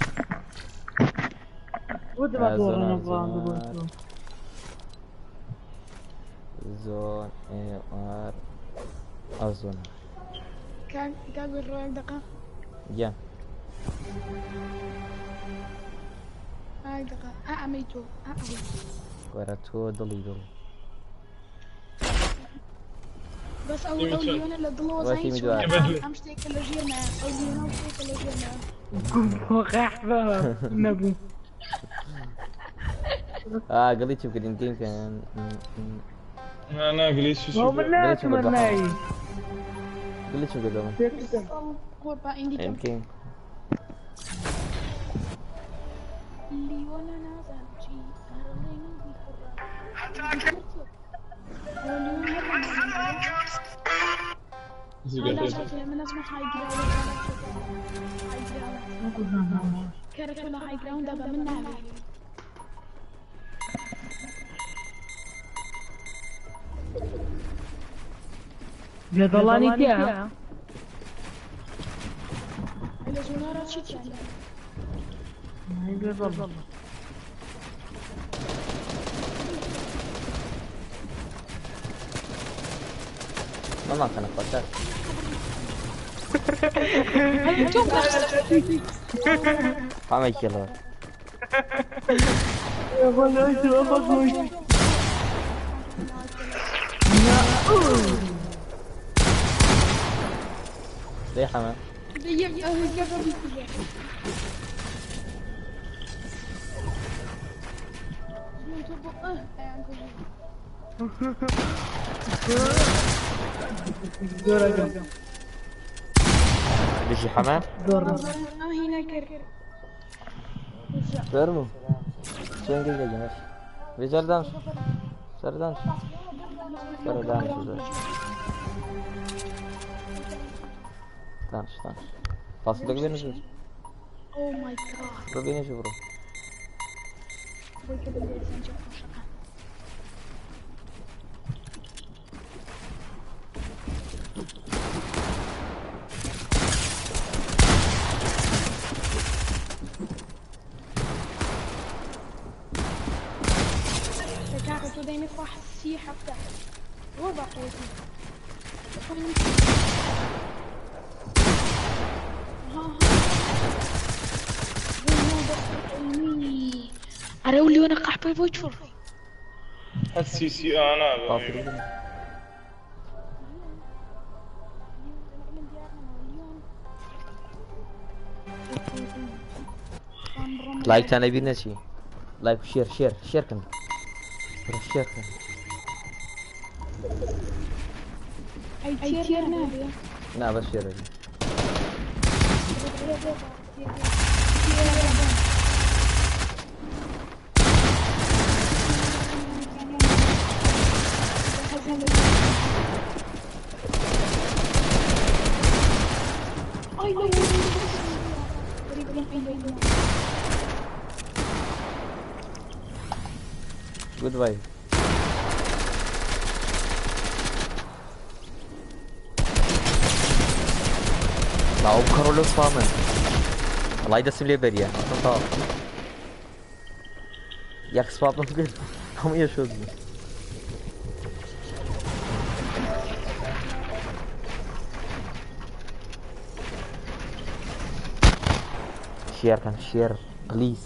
ودما آه، دۆڕە زۆر، نەبوو زۆر. زۆن ئێ ئار. ئەو زۆنە. کاک کاک ڕۆیەک دەقە. گیان. ئاک دەقە ئا ئەمەی تۆ ئا ئەوەی. وەرە تۆ دڵی دڵ. بەس ئەو ئەو لیۆنە لە دڵەوە وە زانی تیمی چۆنە دوایە. ئەم شتێکە لە ژێرمایە ئەو لیۆنە ئەو شتێکە لە ژێرمایە. قەحبە نەبوو. ئا گڵی چی بکردین گەیم کەن. نا نا گلیچ بۆ من گڵی چی ناتمە بکرد نای. گڵی چی بکردەوە؟ قۆربا ئیندی کەم. کەین. لیۆنە نازانم چی هەرڵێ من بیخوڕە. ئەو لیۆن هەر من اسمه هاي جراوند هاي جراوند كرتو لە هاي جراوند بە من ناوێ. بێدەڵانی تیا. لە زۆنارا چی تیانە؟ بێدەڵ. مەمان کەنە خۆشە. حەمە کێڵەوە. دەی حەمە. بژی حەمە. فەرموو. چۆن گەی گەگەنەش. بێ سەردانش. سەردانش. سەردانش زۆر. دانش دانش. فاصلك بێنە ژوور. Oh my god. بڕۆ بێنە ژوور بڕۆ. بۆی کە بەندێ زەنجە خۆشەکان. کاکە تۆ دەیمی خوا سی هەفتە ڕۆ بە قوتی. ها ها. ئەرە و لیۆنە قەحپەی بۆی چوڕ. هەر سی سی ئانا فاصلك بێنە. لایکتان لەبیر نەچی. لایک و شێر شێر شێر کەن. بڕۆ شێر کەن. ئەی تێر نابێ. نا بەس شێر ئەبی. ئەی لە Good bye. لاو بکەڕۆ لەو سپامن. وەڵای دەستم لێ بەریە. تەواو. یەک سپاپم کرد. هەموو یەشۆت بوو. شێر کەن شێر پلیز.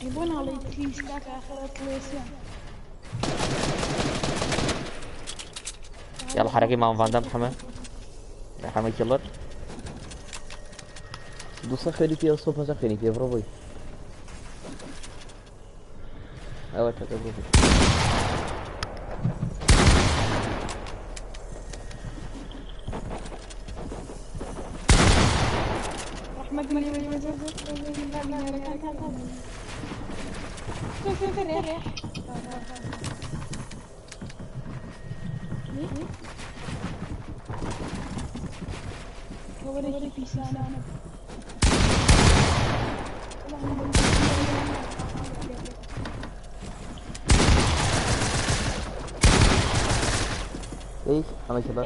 ئەی بۆ ناڵێی پلیز کاکە ئاخرە پلێسیان. يلا حركة مع فان دام حما حما كيلر دوسا خيري فيها وصوب مسا خيري فيها برافو ايوه كاكا برافو. ڕەحمەت لێ کەوەرێکی پیسانە. ايه حما كيلر.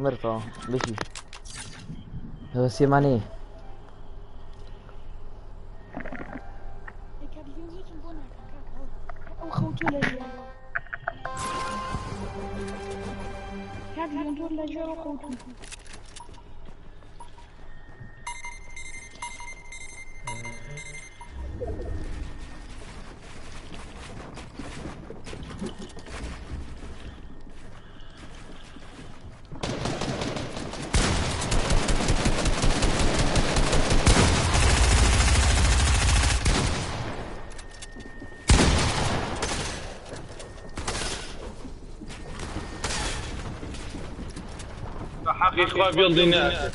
مرتەوە بژی ئەوە سێمانەیە. کاک لیۆن هیچم بۆ ناکا کاکە ئەو خەوتوو لە ژێرەوە کاک لیۆن تۆ لە ژێرەوە خەوتوو. حقی خوا بیڵدی ناکە.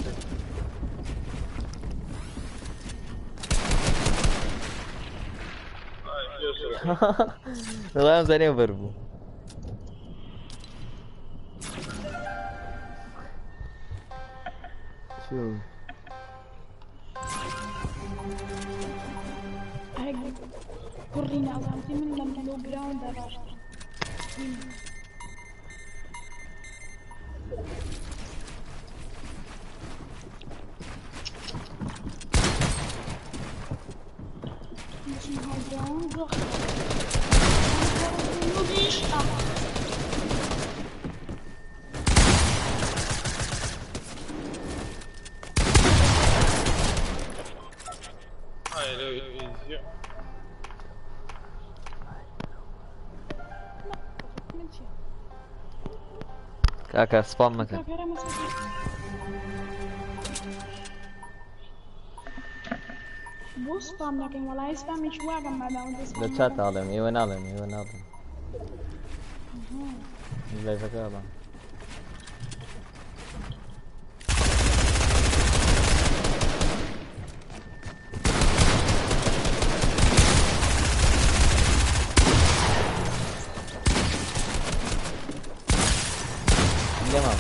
وەڵام زانیم بەر بوو. چوو. کوڕی نازانتی من لەم لۆ گراوندا باشتر. بچم های گراوند زۆر نوبیش. من چیە؟ کاکە سپام مەکەن. کاکە مەسەکە بۆ سپام نەکەین؟ وەڵی سپامێکی واگەم مادام لە چات ئاڵێم، ئێوە ناڵێم، ئێوە ناڵێم، لایڤەکە ئەڵێم. لێمە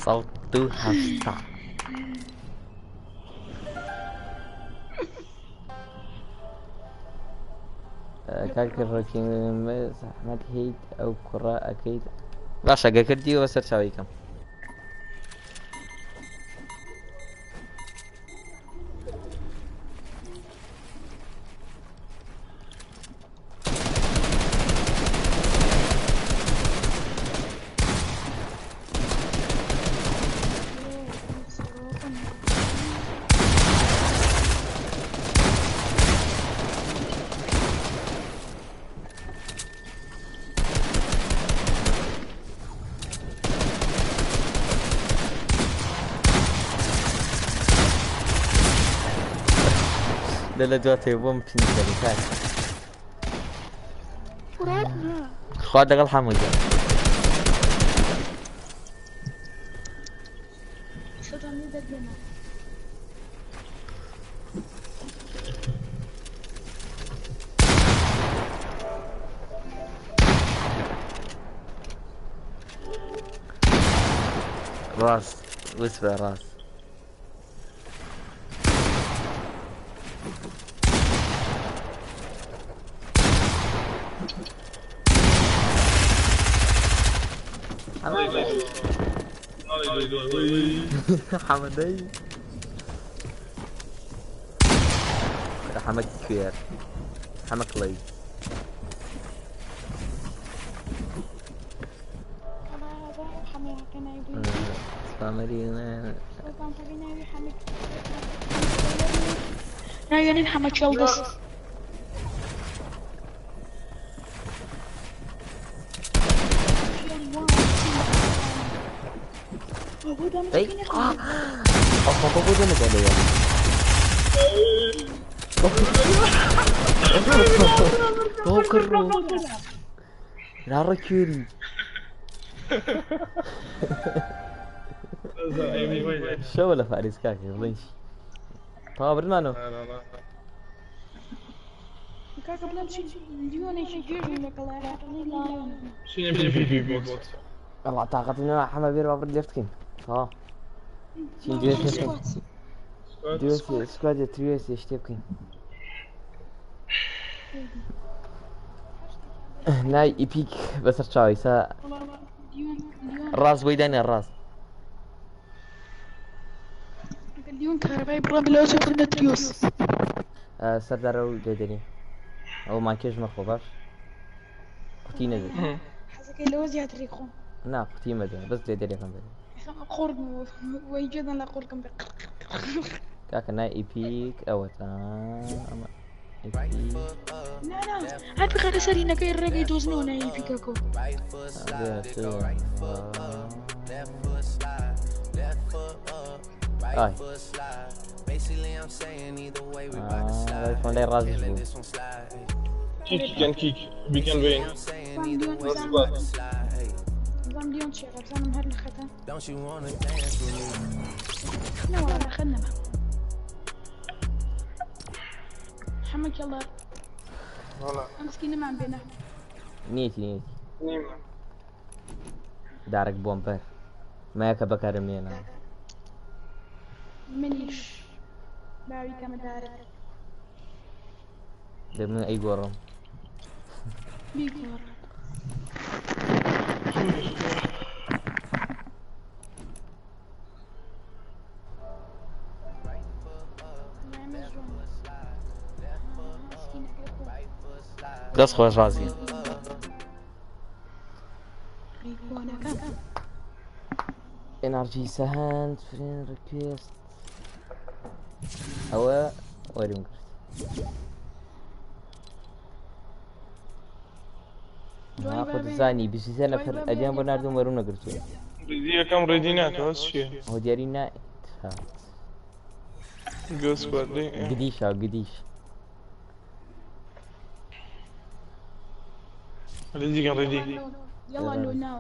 سەد و هەشتا. کاک ڕۆکین زەحمەت هیت ئەو کوڕە ئەکەیت باشە گە کردیەوە سەر چاویکەم. لە دواتێ بۆم پینکەری کاک خوا لەگەڵ حەموودە. شەتان دەگەنە. ڕاست وتبە ڕاست. حەمەدەی حەمە کوێر حەمە کڵی. سپامەری. ناویانین حەمە چێڵدەست. ئەی ئەخۆ بۆ دەمەکە لەوە بۆ کڕ لاڕە کوێری. شەوە لە فاریس کاکە بڵێن چی تەوا بردمانەوە. کاکە بڵێم چی، لیۆنێکی گێژم لەگەڵ لایۆن. والله طاقتنا حمى بير بابر ليفت كين. تەوا چین دوێ. دوێ squad ە تریۆ سێ شتێ بکەین. نای epic بەسەر چاوی سا ڕاست بۆی دانێ ڕاست. لیۆن کارەبای بڕە بلەوە چێتر لە trios. سەردارە و لێدەنی ئەو ماکێش مەخۆ باش قوتی نەدە. حەزەکەی لەوە زیاتری خۆم. نا قوتی مەدە بەس لێدەرەکەم بدە. قۆرگ وەی گوێدان لە قۆرگم بێ. کاکە نای epic ئەوە تا ئەمە epic. نا نا هەر بخەرە سەرینەکەی ڕێگەی دۆزنەوە نای epic ەکۆ. ئای لای ڕازیش بوو. Kick can kick. We can win. Squad. بزانم لیۆن چیە بزانم هەر لە خەتە. نەوەڵا لە خەت نەما. حەمە کێڵار وەڵا. ئەم سکینەمان بێنە. نیەتی نیەتی. نیمە. دارک بۆمبەر مایەکە بەکارم نێنا. منیش باوی کەمە دارک. دە من ئەی گۆڕم. بیگۆڕ. دەست خۆش ڕازی. NRG سەهند friend request ئەوە وەرم کرد. خۆت زانی 23 نەفەر ئەدیان بۆ ناردوم وەرم نەگرتووە. ready یەکەم ready ناکە هەست چییە؟ ئەوە دیاری نا go squad دی. گدیشا گدیش. ready کەن ready. يلا لو ناو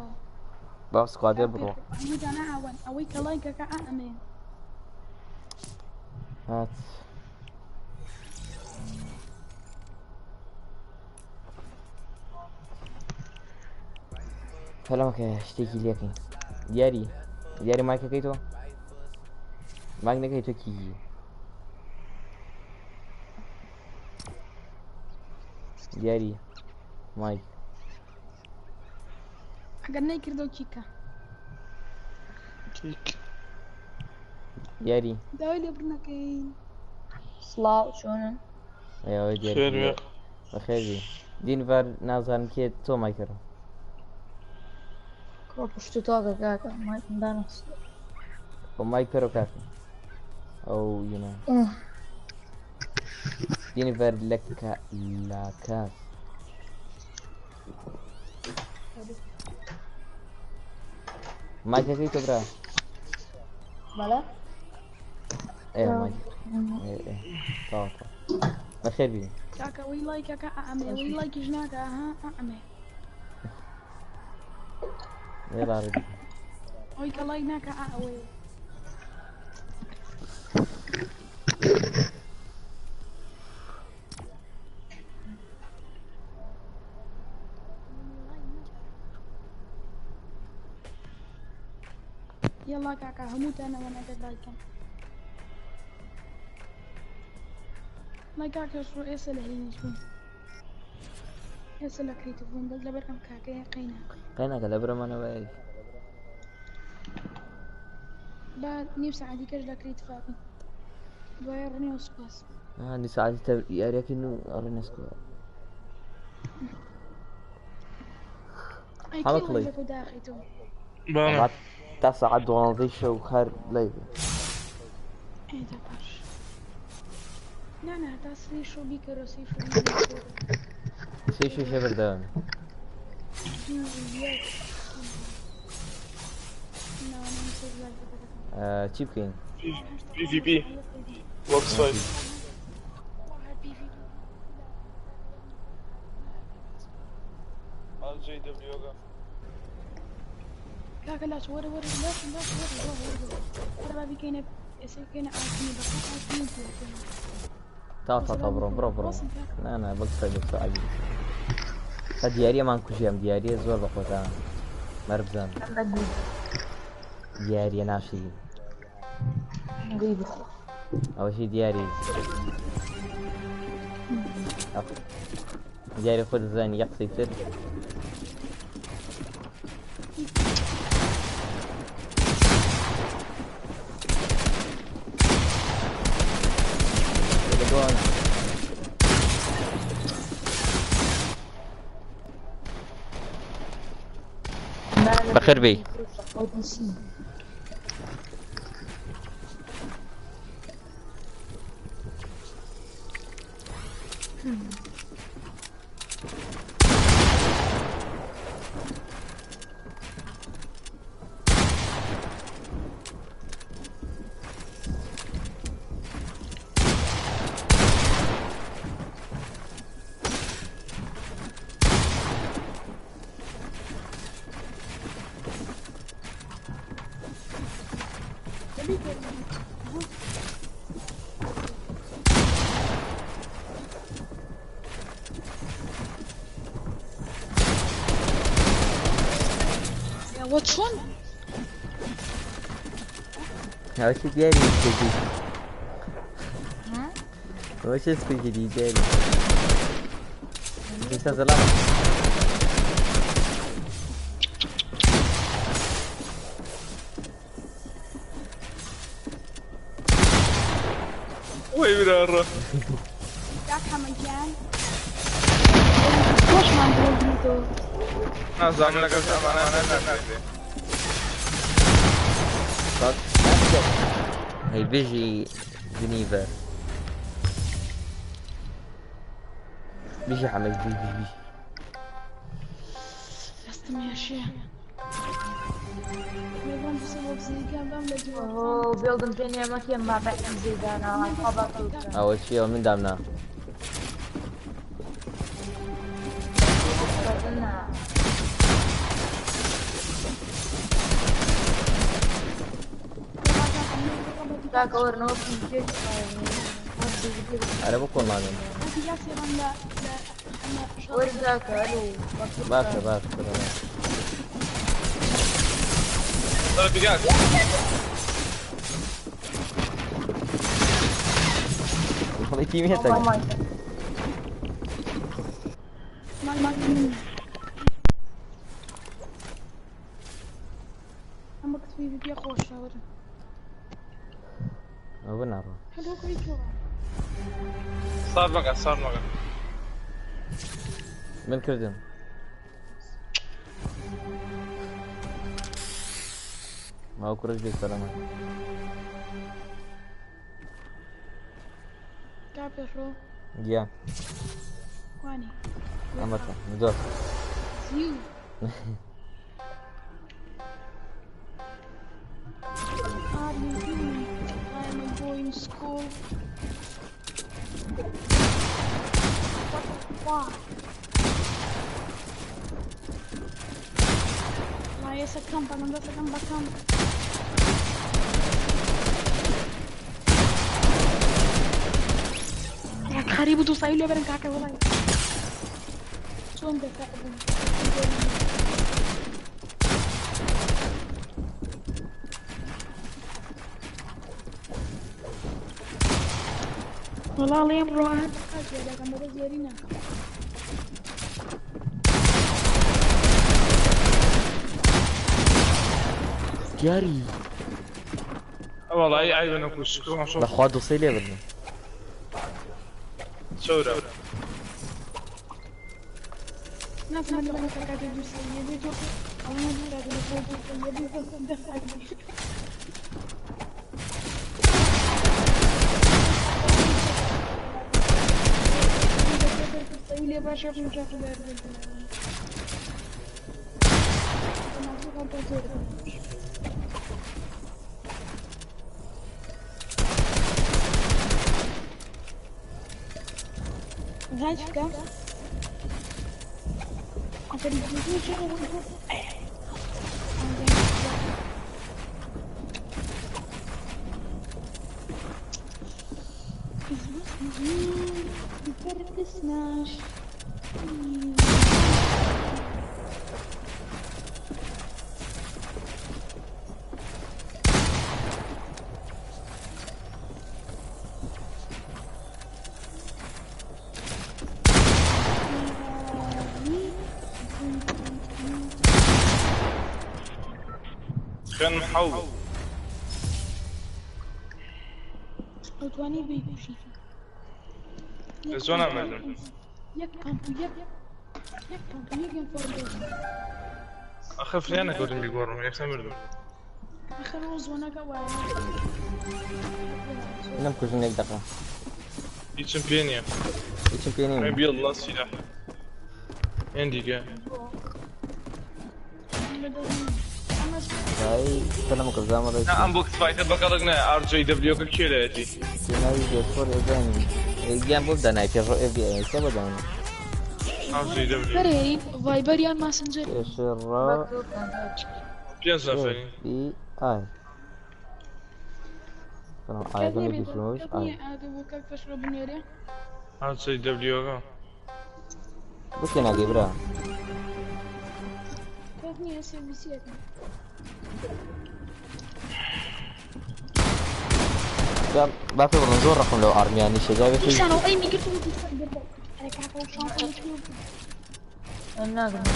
با squad ە بڕۆ. هەمووتان ئاوەن ئەوەی کە ڵایکەکە ئەمێ. هات. فەلامەکە شتێکی لێکەین. دیاری دیاری مایکەکەی تۆ؟ مایک نەکەی تۆ کیکی. دیاری مایک. ئەگەر نەیکردەوە کیکە. kick. دیاری. داوای لێبوردنەکەین. سڵاو چۆنن؟ ئەوە دیاری. خێر بێ. بەخێر بی. دینڤەر نازانم کێ تۆ مایکەرە. کڕۆ پشت و تاکە کاکە مایکم دانەخستووە. ئەو مایک پەرۆ کاکە. ئەو you know. دینڤەر لە لاکاس. مایکەکەی تۆ برا. بەڵێ؟ ئێ مایک. ئێ تەواو تەواو. بەخێر بی. کاکە ئەوەی ڵایکەکە ئەمێ ئەوەی ڵایکیش ناکە ها ئەمێ. يلا ready. ئەوەی کە ڵایک ناکە ئەوەیە. يلا کاکە هەمووتانەوە نەگەر ڵایکەن. ڵای کاکە ڕۆ ئێستا لە هینیش بوون. ئێستا لە creative بوون بەس لەبەر ئەم کاکەیە قەیناکە. قەیناکە لە برەمانەوە ئەی. با نیو سەعاتی کەش لە creative بین. دوای ڕنێ و سوپاس. نیو سەعاتی تە یاریەکەین و ڕنێ سوپاس. ئەی حەمە کەی کڵی. ڵایکەکە داخیتەوە؟ بانە. تا سەعات 12 شەو هەر live. ئێ دا باش. نا نا تا سێ شەو بیکەرەوە سێ شەو بیکەرەوە. سێ شەو شێ بەردەوام. دوو یەک. نا نا سێ ڵایکەکە دەکەم. چی بکەین؟ PvP. Box fight. RJW yoga. کاکە لاش وەرە وەرە لاش لاش وەرە وەرە وەرە وەرە با بیکەینە ئێستا بیکەینە ئاسنی بەخوا ئاسنی پێ. تا تا تا بڕۆ بڕۆ بڕۆ. نا نا box fight box fight عەجیب. تا دیاریەمان کوژی ئەم دیاریە زۆر بە خۆتان مەربزان. بەگوی دیاریە ناشرین. گوی بخۆ. ئەوەشی دیاری دیاری خۆت زانی یەک قسەی تر. لەدوانە. بەخێر بێی. ئەوە چۆن؟ ئەوەشی دیاری سپێکی. ئەوەشی سپێکی دی دیاری. ئێستا زەلامە. وەی براڕە. کاک حەمە گیان خۆشمان بۆ. نازانم لەگەڵ ئەمانە ناکرێ. هەی بژی جنیڤەر. بژی حەمەش بژی بژی بژی. دەستم هێشێ. لەگەڵم بسە بۆ بزیکان بام لە دیوار. ئۆ بێڵدم پێ نێمەکێم با بە زیدانا خوا ئەوە چییە من دامنا؟ کاکە وەرنەوە. ئەرە بۆ کۆڵ نادەن. وەرن کاکە ئەلو. باشە باشە. دەرە بگات. وەڵی تیمێتە. ئەمە کتبی پێ خۆشە وەرن. ئەوە بناڕۆ. هەلۆ کوی. سار مەکە سار مەکە. من کردم. ما کوڕش بێ سەلامەت. کا پێشڕۆ. گیان. کوانی؟ ئەمەتە زۆر. زیو. Are you doing? I'm going school. What the fuck? لا يسا كمبا من بس كمبا كمبا. يا خريب دوسايل لي برن كاكا والله. شلون دفع؟ والله العظيم روح دیاری. وەڵی عیبە نەکوش. بەخوا دووسەی لێ بردم. چەورە. ناس ما لو كانت دوسايل او ما دفع. لي باش مش Знаете, خوێنم حەو بوو. ئەو توانی بیکوژی. لە زۆنا مردم. یەک pump و یەک یەک pump و یەک M4. ئەخە فریا نەکەوتم بیگۆڕم، یەکسەر مردم. ئەخر ئەو زۆنەکە وایە. نەمکوژن یەک دەقە. هیچم پێ نییە. هیچم پێ نییە. بیڵ سیلاح. هێندیکە. دای سەلام کە زامە نا ئەم box fight ە بەکەڵک نایە RJW کە کێ لایەتی؟ ناوی پێشڕۆ ئێزانی گیان بۆ بدەنای پێشڕۆ FBI سێ بۆ دانای RJW بەرێ Viber یان Messenger. پێشڕۆ پێنج نەفەرین. FBI. بەڵام ئایەکەم یەکیشمەوەش ئای. ئادە بۆ کاک پێشڕۆ بنێرێ. RJW کە بۆ تێ ناگەی برا؟ کات نییە سێ بیسیەکە. با پێ بڵێم زۆر ڕقم لەو ئارمیانیشە جا بێت. دیسانەوە ئەی میگرت و دیسان گرت. ئەرێ کاکە و شانس ئەمە چی بوو؟ ناگرم.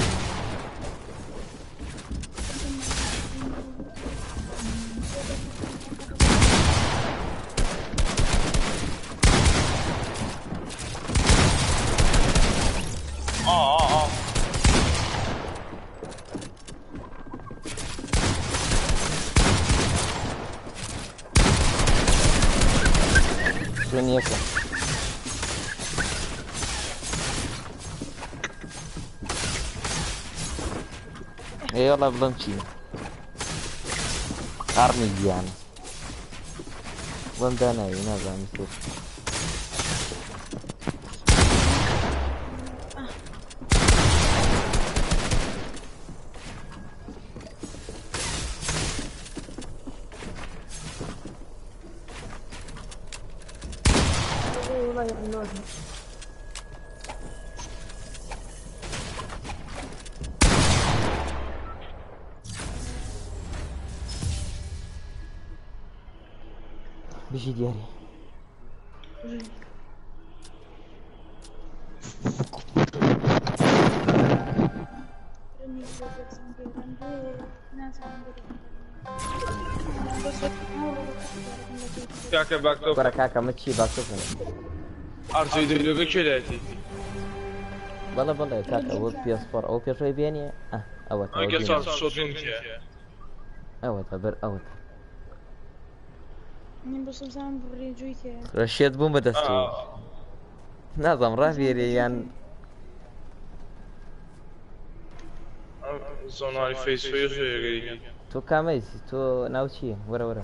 ئا ئا ئا شوێن یەکە. ئێ وەڵا بڵێم چی؟ ئارمی گیان بڵێم داناوی نازانم سێ. والله يغلوني. بژی دیاری. کاکە باکتۆ. کوڕە کاکە مە چی باکتۆ بکەم؟ RJW کە کێ لایەتی؟ بەڵێ بەڵێ کاکە ئەوە پێسپۆر ئەو پێشەوەی بێنێ ئەوە تا ئەگە چاو شۆتین کێ؟ ئەوە تا بەر ئەوە تا. من بۆ سەبزان ڕێجوی تێ. ڕەشێت بووم بەدەستەوە. نازانم ڕابێرێ یان زۆناری فەیس فەیس هەیە. تۆ کامەیسی؟ تۆ ناو چییە؟ وەرە وەرە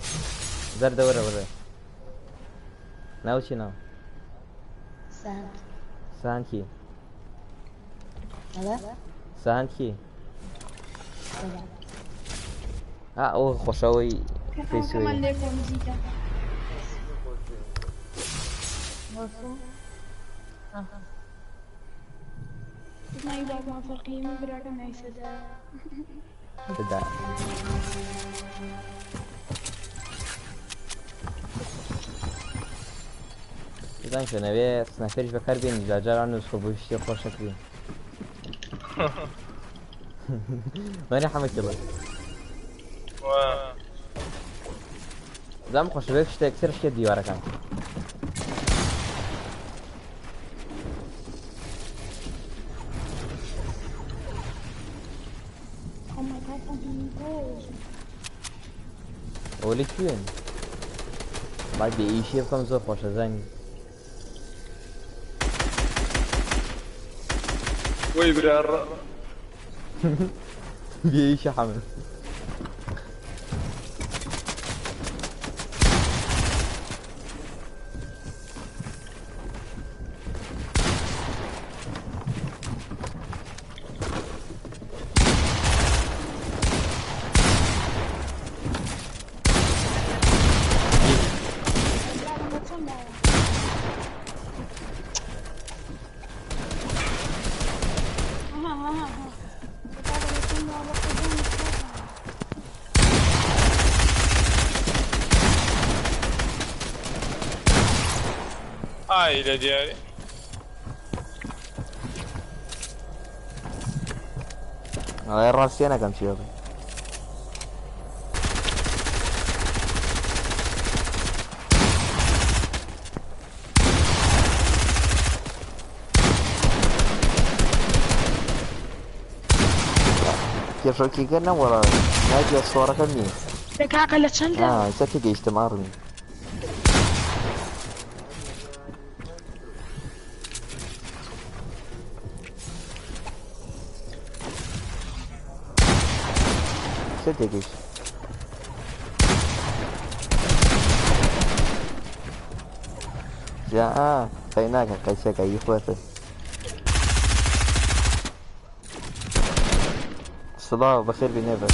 زەردە وەرە وەرە ناو چی ناو؟ سان. سان کی؟ ئەڵێ. سان کی؟ سلام. ئا ئەوە خۆشەوەی کەمان فەیسوی. لێکۆ نزیکە. ناوی باوکمان فەرقی من براکەم ناوی سەدا. تدا بزانین چۆن ئەوێ sniper یش بەکار بێنی جاجاران نووسخۆ بۆ شتێ خۆشەکرین. وانە حەمە کێڵە. زام خۆشە بێ شتێک سەر شتێ دیوارەکان. Oh my god, pumping goals. ئەوە لە کوێن؟ با بێ ئیشێ بکەم زۆر خۆشە زانی. وەی برا بێ ئیشە حەمە. براکەم بە چۆن داوە؟ ئەها ئەها ئەها. کاکە بە چۆن داوە بە قوربانی خۆتان. ئای لە دیاری. ئەڵێ ڕاستیە نەکەم چی بڵێ. شۆکیگە نەوەڵا ناگە سۆڕەکەم نییە. دەکاکە لە چەندە؟ ئێستا تێگەیشتم ئاڕمی. سێ تێگەیشت. جا قەیناکە قەیچەکە ی خۆتە. سڵاو بەخێر بێی نێڤەر.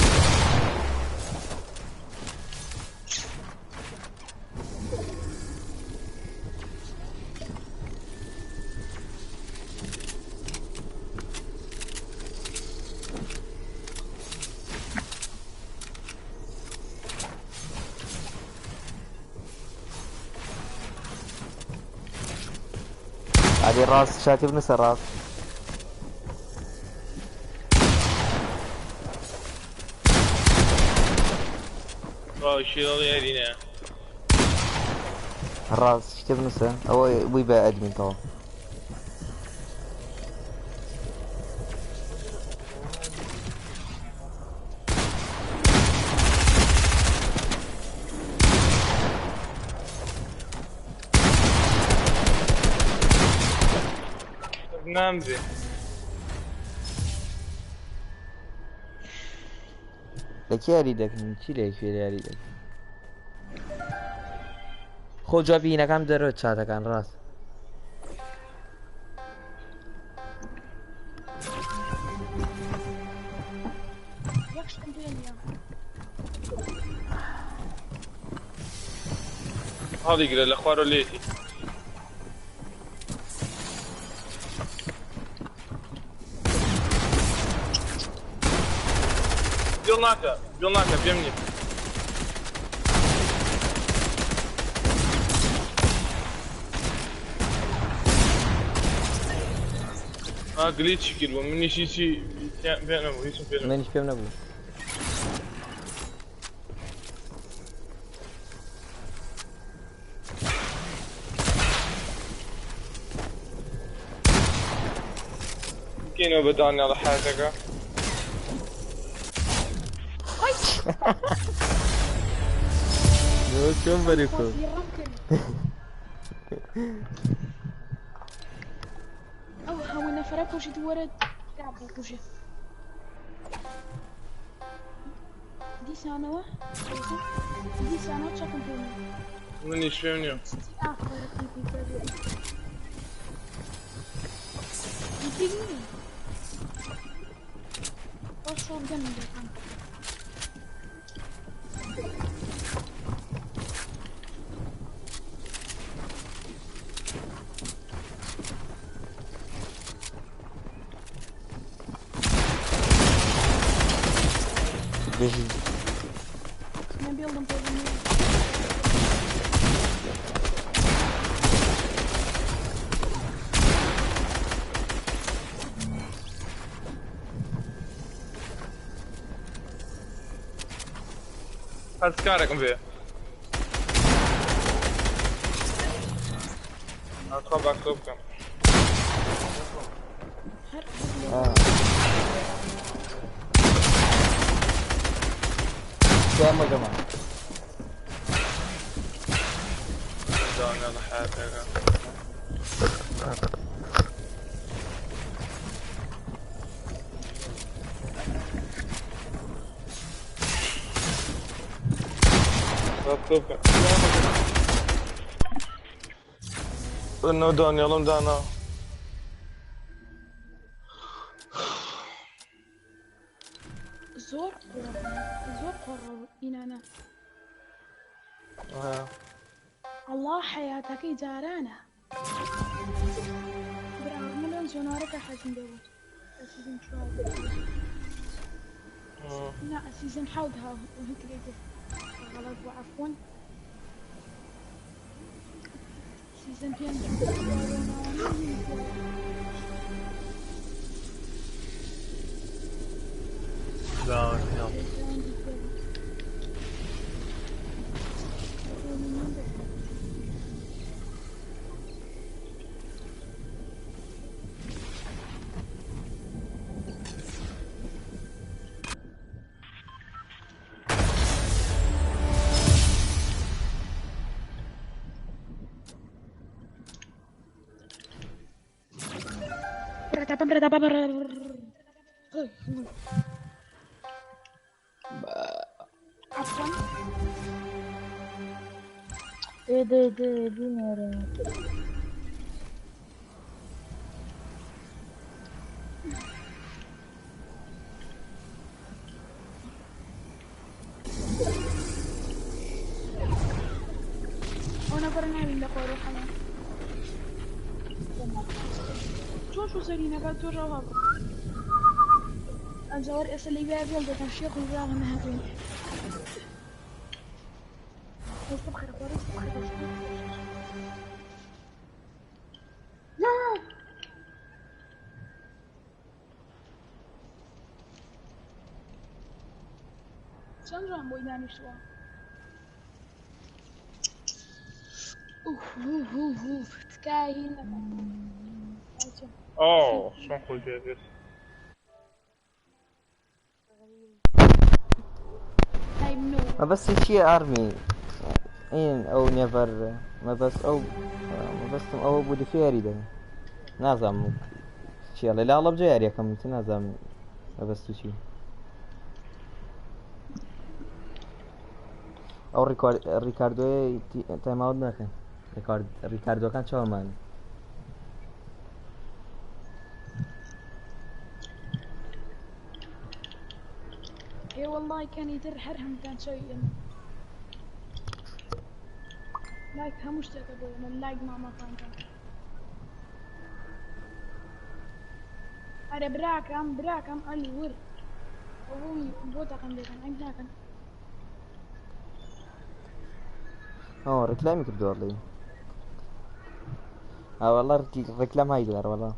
علی ڕاست شاتی بنووسە ڕاست. واو شیرۆڵ یارینە. ڕاست شتێ بنووسە ئەوە بووی بە ئەدمین تەواو. نامزێ. لە کێ یاری دەکەن چی لە کوێ یاری دەکەن خۆ جوابی هینەکان دەرەوە چاتەکان ڕاست. یەک شتم پێ نییە. هەڵیگرە لە خوارەوە لێتی. دڵ ناکە دڵ ناکە پێم نییە. ئا گلیچی کرد بوو منیش هیچی پێ نەبوو هیچم پێ نەبوو. منیش پێم نەبوو. بکەینەوە بە دانیاڵە حیاتەکە. چۆن بەری کۆ خۆزیڕەم کرد. ئەو هەموو نەفەرە کوژیت وەرە تا بکوژێ. دیسانەوە دیسانەوە چەکم پێ نییە. منیش پێم نییە. ئیتر نییە. بەس شۆتگەنم دەکەم. بژی. من بێڵم پێ نییە. هەر سکارێکم پێ. ئەخوا با قسە بکەم. هەر سێمە گەمە. دانیاڵە حیاتەکە. با قسە بکەم. نەو دانیاڵم دانا. زۆر قۆڕ زۆر قۆڕ ئینانە. ئەڵا حەیاتەکەی جارانە. برا من لەم زۆنارەکە حەزم لێ بوو. لە سیزن 4. نا سیزن 7 ها هيك لقيت غلط وعفوا. سیزن 5. دانیاڵ. عفوا. دێ دێ دێ بینێرە. وانا برنامج لخوارو حنا شو شو سرينا بعد تو جواب الجوار اس اللي بيع بيل ده الشيخ وبيع نهاتين استبخر خوارو استبخر. لا. چەند جوان بۆی دانیشتووە. ئوف ئوف ئوف ئوف تکایە هین نەکەن. ئۆ چۆن خۆی پێ کرد. ئەی نۆ. مەبەستی چییە ئارمی؟ ئین ئەو نێڤەر مەبەست ئەو مەبەستم ئەوە بوو لەکوێ یاری دەکەن نازانم چییە لە هەڵەبجە یاریەکەم تر نازانم مەبەستی چی. ئەو ڕیکاردۆیە تایماوت ناکەن. ڕیکاردۆکان چاومان. ئێ وەڵڵای کەنی تر هەر هەمووتان چاوی ئێمە. لایک هەموو شتێکە بۆ ئێمە لایک مامەکانتان. ئەرێ براکەم براکەم ئەلی ور ئەوەی بۆ تەقەم دەکەن ئەنگ ناکەن. ئەوە ڕیکلامی کردووە ئەڵێی. ئا وەڵا ڕیکلام های دار وەڵا.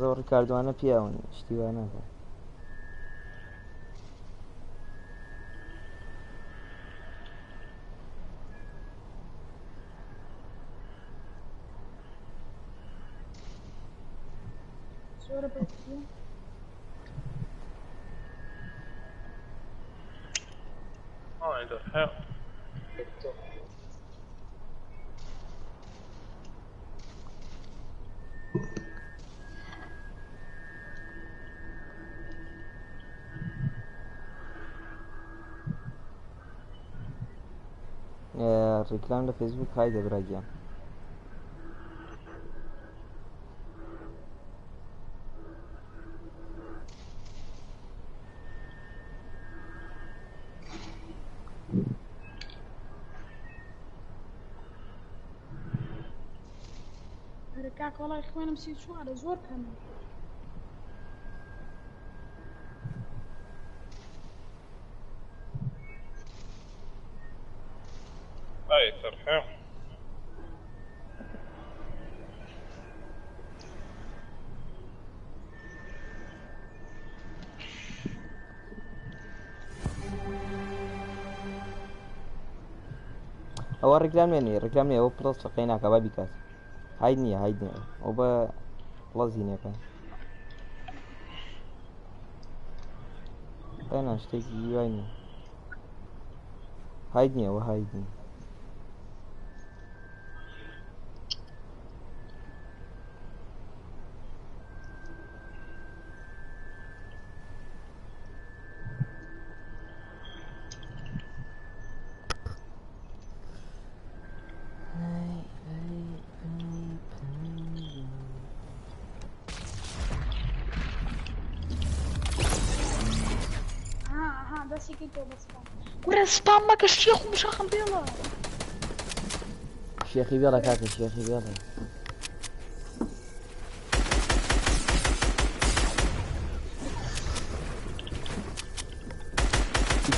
زۆر ڕیکاردوانە پیاون شتی وا ناکەن. زۆرە بەتیە. ئای دەرحەق. ڕیکلام لە فەیسبوک های دەبرا گیان. ئەرێ کاک وەڵای خوێنم 34ە زۆر کەمە. ئای دەرحەق. ئەوە ڕیکلام نییە ڕیکلام نییە ئەوە پڵەس قەی ناکە با بیکات. هاید نییە هاید نییە ئەو بە پڵەسی نییەکە. قەینا شتێکی وای نییە. هاید نییە ئەوە هاید نییە. ها ها دەستی کردەوە بە سپام. کورە سپام مەکە شێخ و مشاخم بێڵە. شێخی بێڵە کاکە شێخی بێڵە.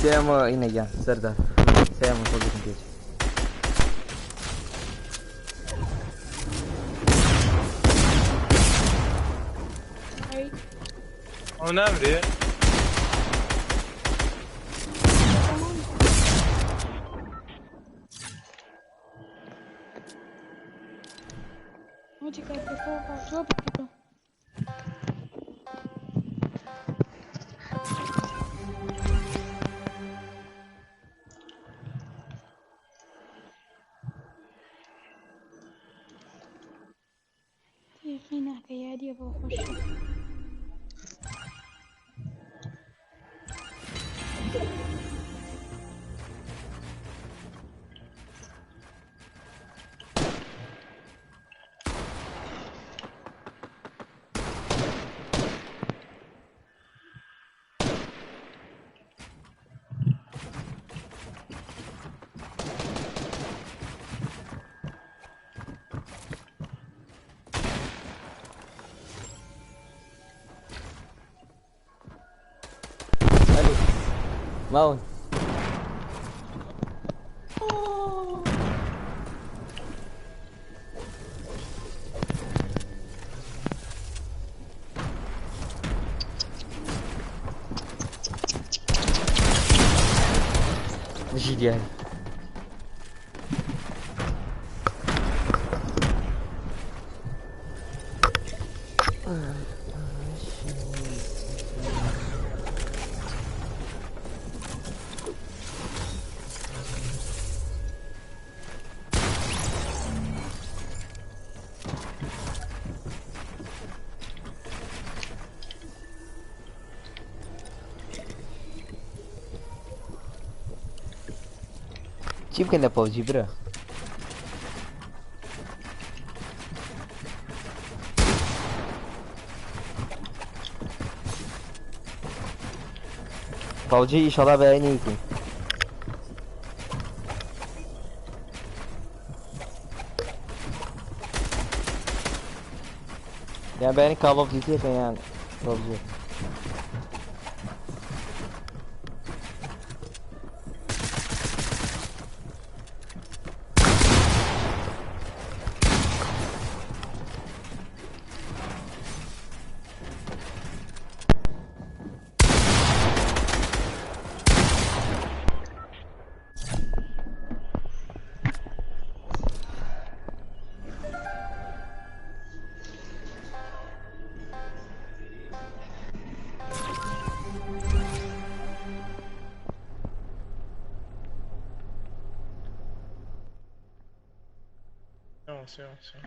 سێمە ئینە گیان سەردار سێمە سۆزێکم پێچ. ئەی ئەو نامرێ؟ وتی کاک پێکەوە تۆ بکە. ماون. بژی دیاری. چی بکەن لە پەوجی برا؟ پەوجی ئیشەڵا بەیانی یکەین. یان بەیانی کاڵ ئۆف دیوتیەکە یان پەبجی. سێ.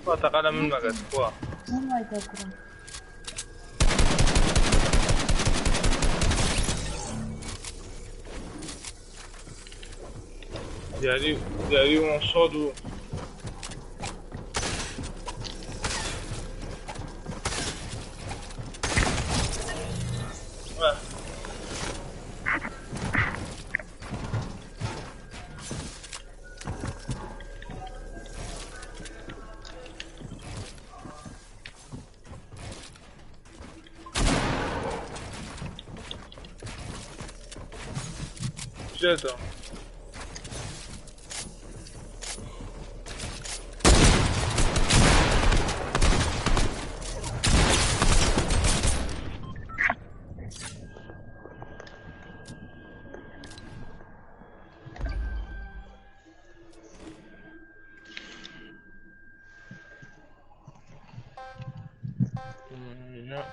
خوا تەقە لە من مەگەت خوا. چۆن وای دەکڕم؟ دیاری دیاری و سۆد و جێتەوە. Ja.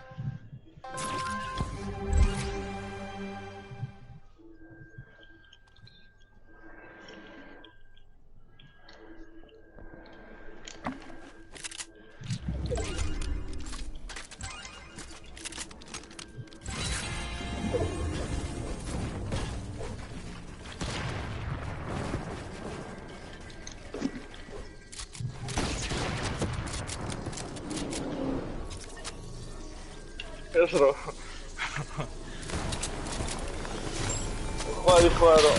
اشرب خواري خوارو.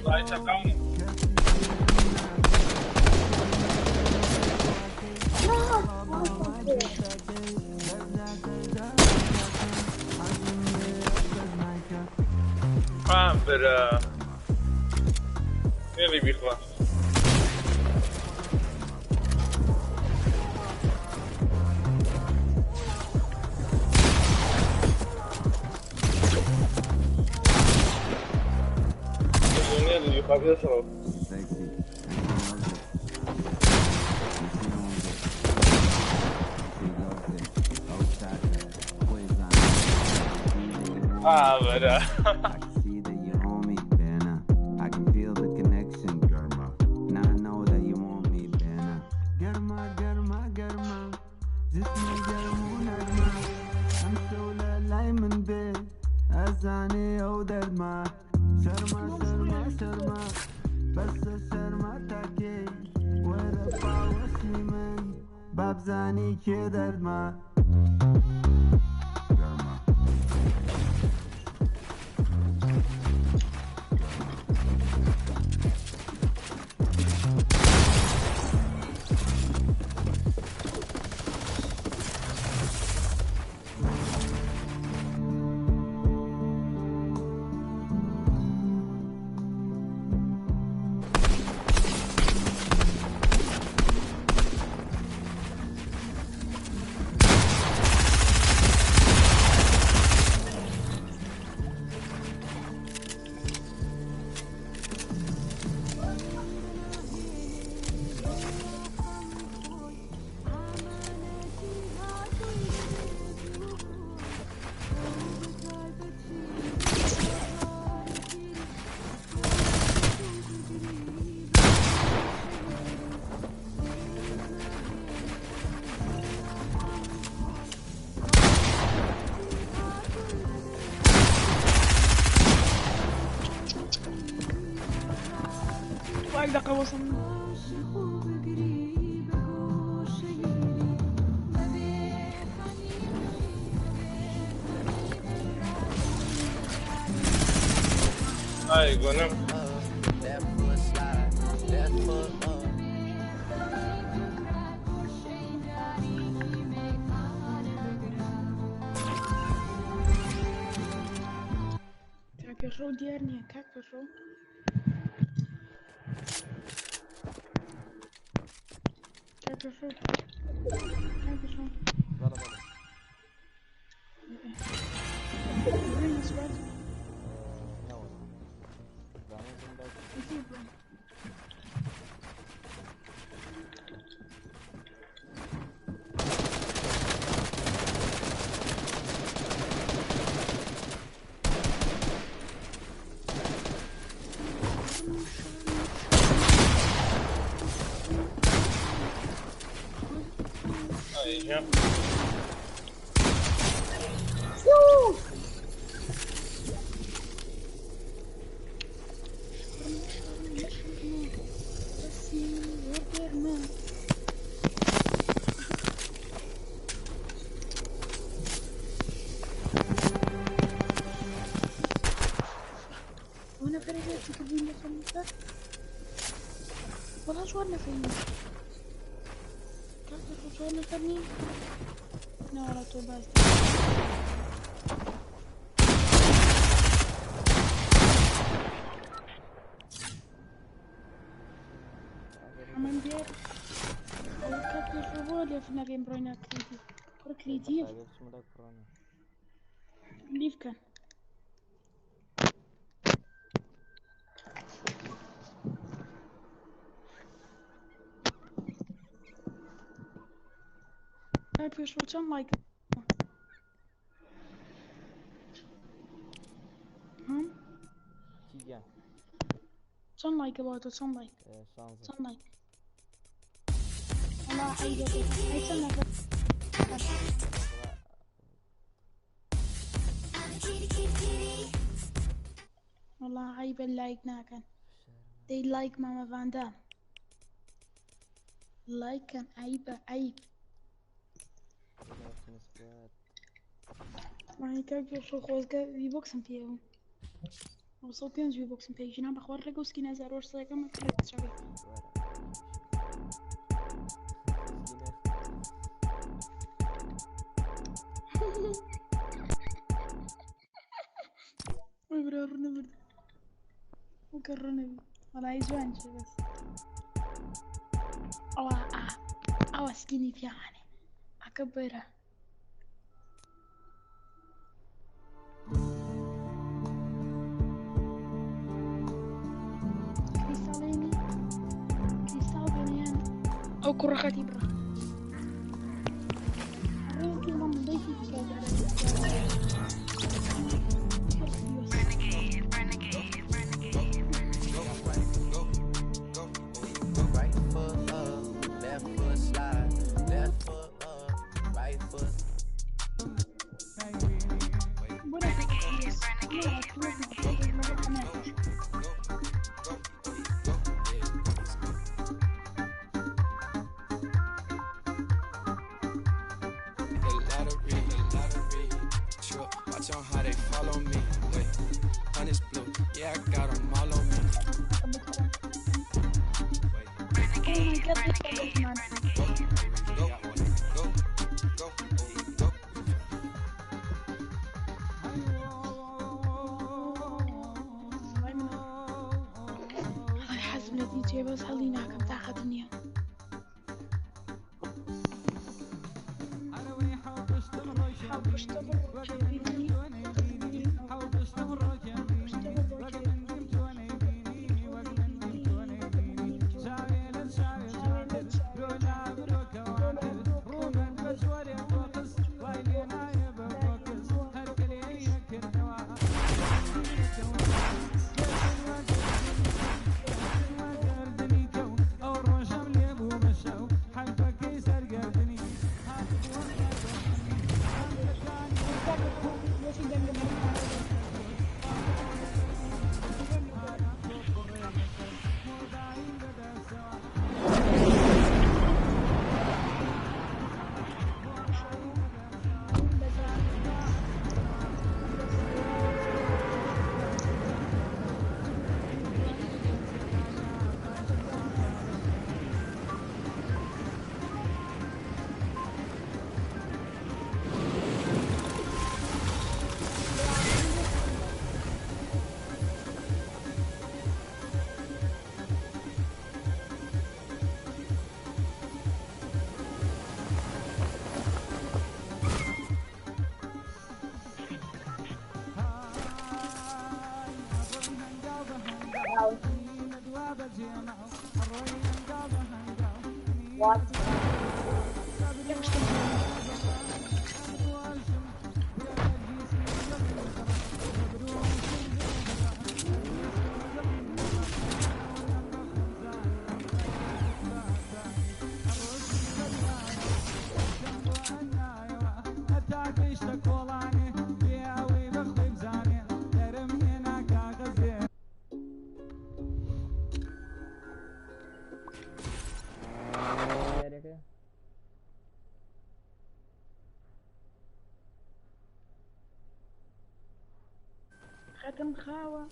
وەڵای تەقاونم. ئا برا نێڵی بیخوا. نێڵی بیخوا بێسەوە. ئا برا. یەک دەقە وەسم. ئای گۆنم. کاک پێشڕەو دیار نییە کاک پێشڕەو. کاک پێشڕەو کاک پێشڕەو. بەڵێ بەڵێ. بڕۆینە سوات. نەوەڵا. زانیم باش. ئیتر بڕۆین. ئای گیان. وأنا فريق تكبين لخمسة والله شو نفرين كاكا شو نفرني نورة بس عمان ديار أو كاكا شو اللي في نغيم بروينا كريتيف كريتيف بچم لای کوڕانە. ليف كان کاک پێشڕەو چەند لایک هم چی گیان؟ چەند لایکە بۆ تۆ چەند لایک شانزە. چەند لایک وەڵا عەیبە ئەی چەند نەفەر وەڵا عەیبە لایک ناکەن They like Mama Van Dam. Like an عەیبە عەیب. بچینە سوات. مانی کاک پێشڕەو خۆزگە ڤی بۆکسم پێ بوو. 905 ڤی بۆکسم پێگینا بەخوا ڕێگە و سکینە 1800ەکەم کرد چاوی. وی برا ڕنە برد وکە ڕنە بی وەڵی جوان چێ بەس ئەوە ئەوە سکینی پیاوانێ ئەکە بەرە. کریستاڵێنی کریستاڵ بێنیان ئەو کوڕەخەتی بڕە ڕێکی مەمڵێکی Right foot up, left foot slide, left foot up, right foot. The lottery, the lottery. Trip, watch on how they follow me. Wait, honey's blue, yeah, I got 'em all on me. Wait, Oh my god, man. go, go, go, go, go. وەڵای حەزم لە دیجێ بەس هەڵی ناکەم تاقەتم نییە. یاریەکە خەتم خاوە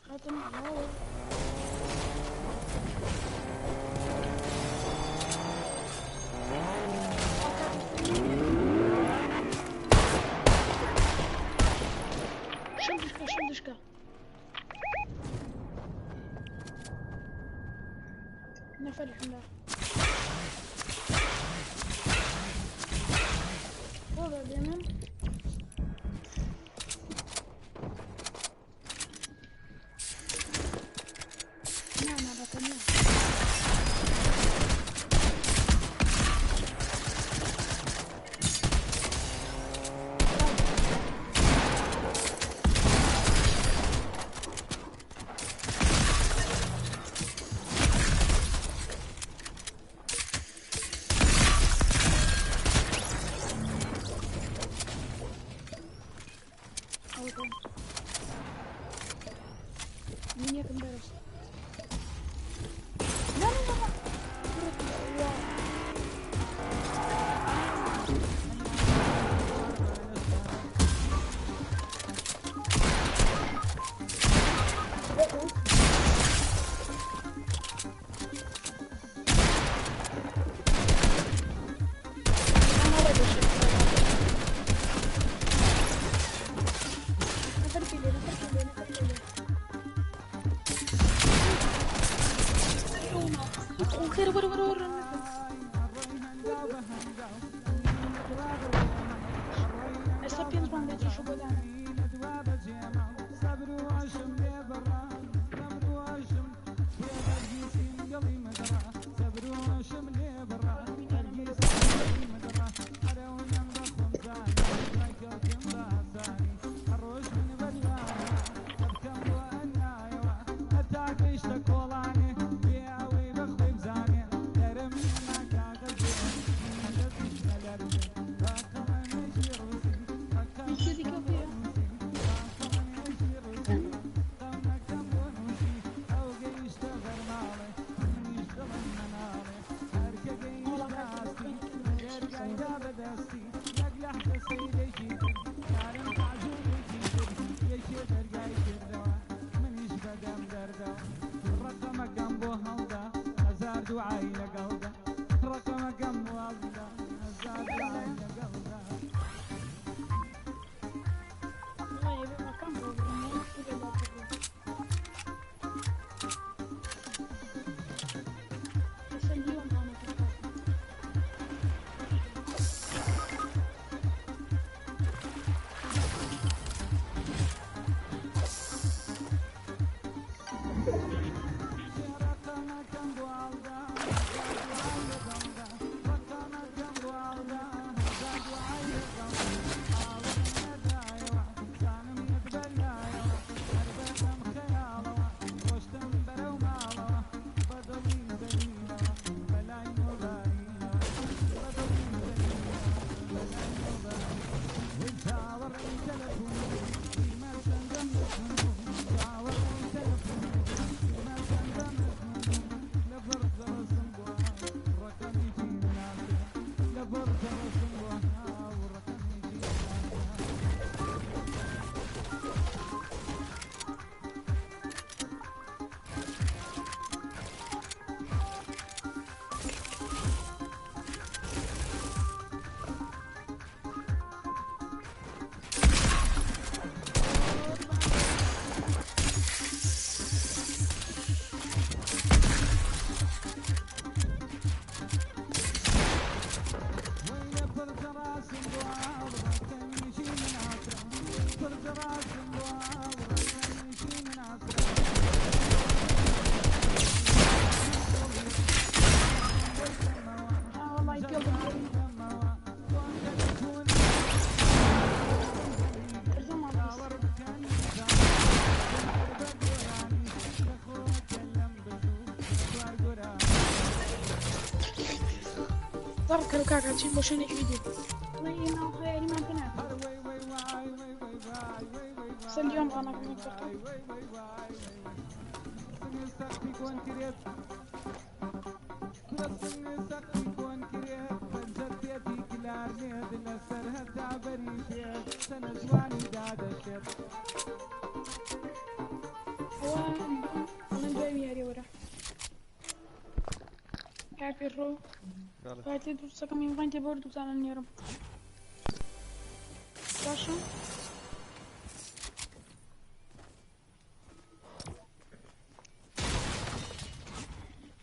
خەتم خاوە. شل دشکە شل دشکە نەفەر الحمد وضع دائما. نعم بطنيا. من يكن درس. لا لا لا لا. وەرە وەرە وەرە ئێستا پێنج مانگێکیش بۆ دانا. یەکی دیکە پێیە. وەڵا کاکە بۆ خوێنی وەڵا ئێوە کام بۆ بڕۆ ئێستا لیۆن ڕانەکە کاکە. وەڵای پێڵم بەرزەمان بیست. ضرب کەرو کاکە چین بۆ شوێنێکی دی. وەڵای ئێمە ئەو خەیاریمان پێ ناکات. سەر لیۆن ڕانەکەم یەک دەقە. ئەوە ئەڵێن دوای یاری وەرە. کاک پێشڕۆ بەڵێ. پارتی دووسەکەم ئینڤانتی بۆ دووزانە نێرم. باشە؟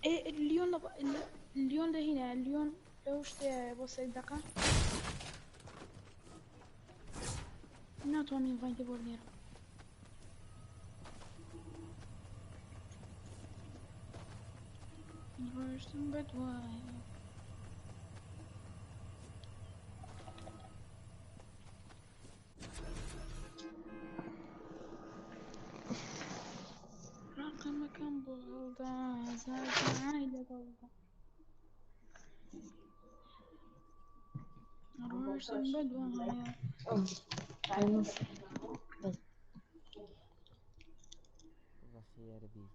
ئێ لیۆن لە لیۆن لە هینە لیۆن لەو شتەیە بۆ سێ دەقە. ناتوانم ئینڤایتی بۆ بنێرم. ڕۆیشتم بە دوای ڕقمەکەم بۆ هەڵدا زای لەگەڵدا ڕۆیشتم بە دوای بەخێر بیت.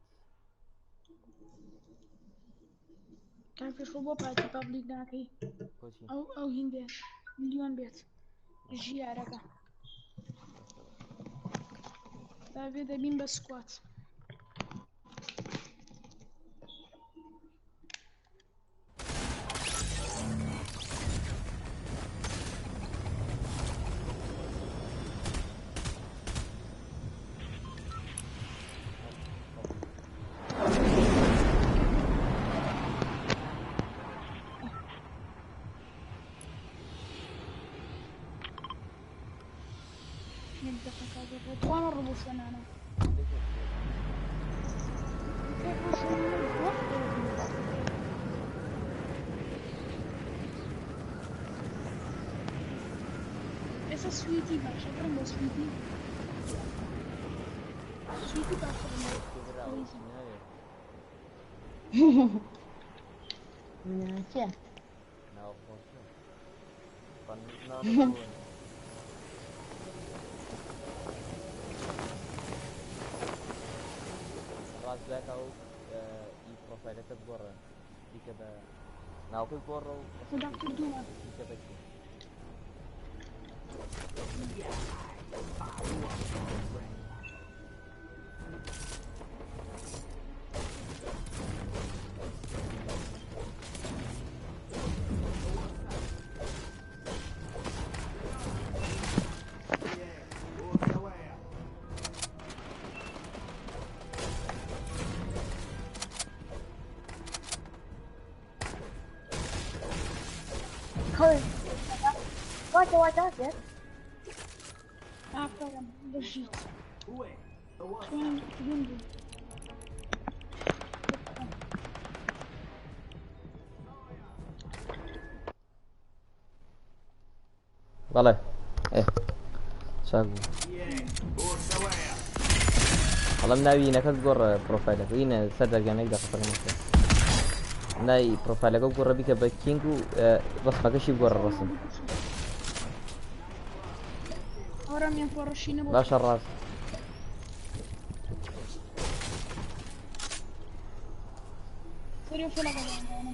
کاک پێشڕۆ بۆ پارتی پابلیک ناکەی بۆچی؟ ئەو ئەو هین بێت ملیۆن بێت ژیارەکە داوێ دەبین بە سکوات. شوێنانە. یەکێک ئەو شوێنانە وەک ئێستا سویدی باشە بڕم بۆ سویدی سویدی باشە بڕم بۆ ئینگلیزی. چییە؟ ڕاست لەکە و ئی پرۆفایلەکە بگۆڕە دیکە بە ناوکەی گۆڕە و خدا کردووە دیکە بە چی خۆی واتە واتە واتە ئافەرم بژیت خوێن گوم بوو. بەڵێ ئێ چاک بوو بەڵام ناوی ئینەکەت گۆڕە پرۆفایلەکە ئینە سەر دەرگانێک دەقە فەرموو ناوی پرۆفایلەکە گۆڕە بیکە بە کینگ و ڕسمەکەشی بگۆڕە ڕسم ئۆرەمیان پۆڕشینە بۆ باشە ڕاست سەری فڵەکە دانە.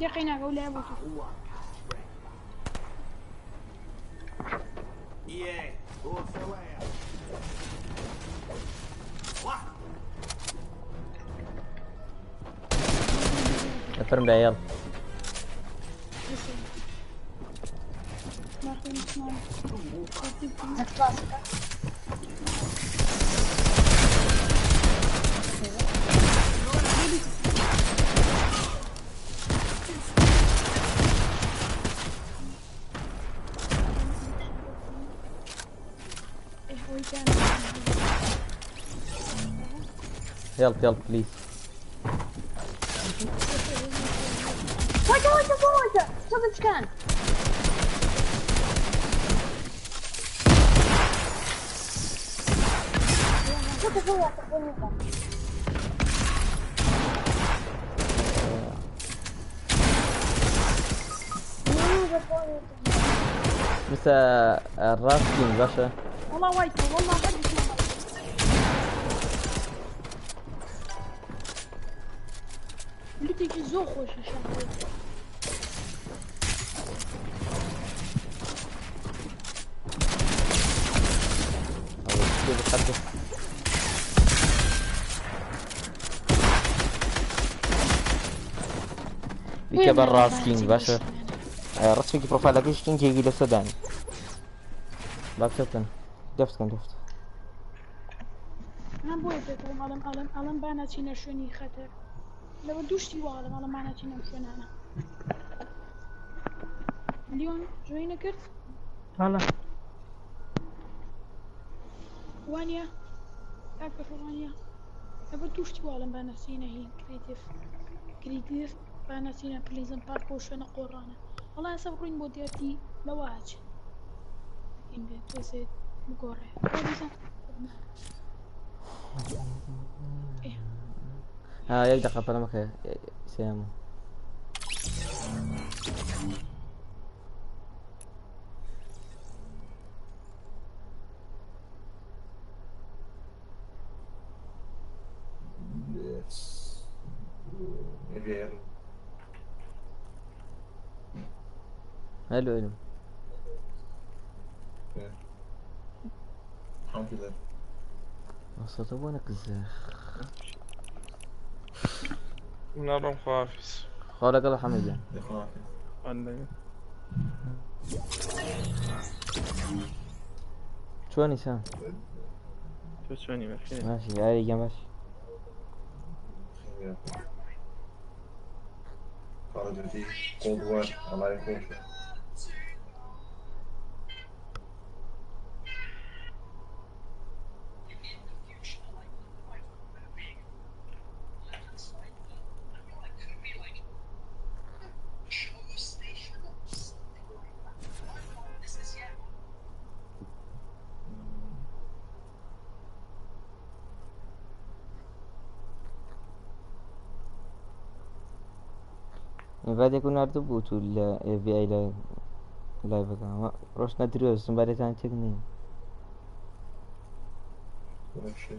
دقیقەی ناگە و لای بۆ تۆ. فەرم لە یاڵ هێڵ هێڵ پلیز واتە واتە واتە شوف كان شوف هو مثل الراس كينج باشا والله وايد والله غد لوتێکی زۆر خۆشە شەڕ أو كيف بخدر بیکە بە ڕاست کینگ باشە ڕسمێکی پرۆفایلەکەش کینگێکی لەسەر دانی با بچە بکەن دەفت کەن دەفت من بۆیە پێتڵم ئەڵم ئەڵم ئەڵم با نەچینە شوێنی خەتەر لەوە دووشتی وا ئەڵم ئەڵم با نەچینە ئەم شوێنانە لیۆن جوێی نەکرد بەڵێ وانە کاک پێشڕەو وانە لەبەر دووشتی وا ئەڵم با نەچینە هی کریتیڤ کریتیڤ با نەچینە پلیزم پارک و شوێنە قۆڕانە وەڵا ئێستا بڕۆین بۆ دێرتی لەوە ئەچن این بێت تۆزێ بگۆڕێ بۆ دیسان ها یەک دقە پەلەمەکە سێم Yes. È vero. هلو هلو Eh. Alhamdulillah. وصلت وينك الزاخ نەڕۆم خواحافیز خوا لەگەڵ حەمە گیان خواحافیز. چۆنی سام تۆ چۆنی بەخێر ماشی یاری گیان باش Yeah. Call of Duty Cold War وەڵای خۆشە. ئینڤایتێک و ناردوو بوو تو لە FBI لە لایڤەکە ڕۆشتنە درێژم بارێتان تێک نییە. باشە.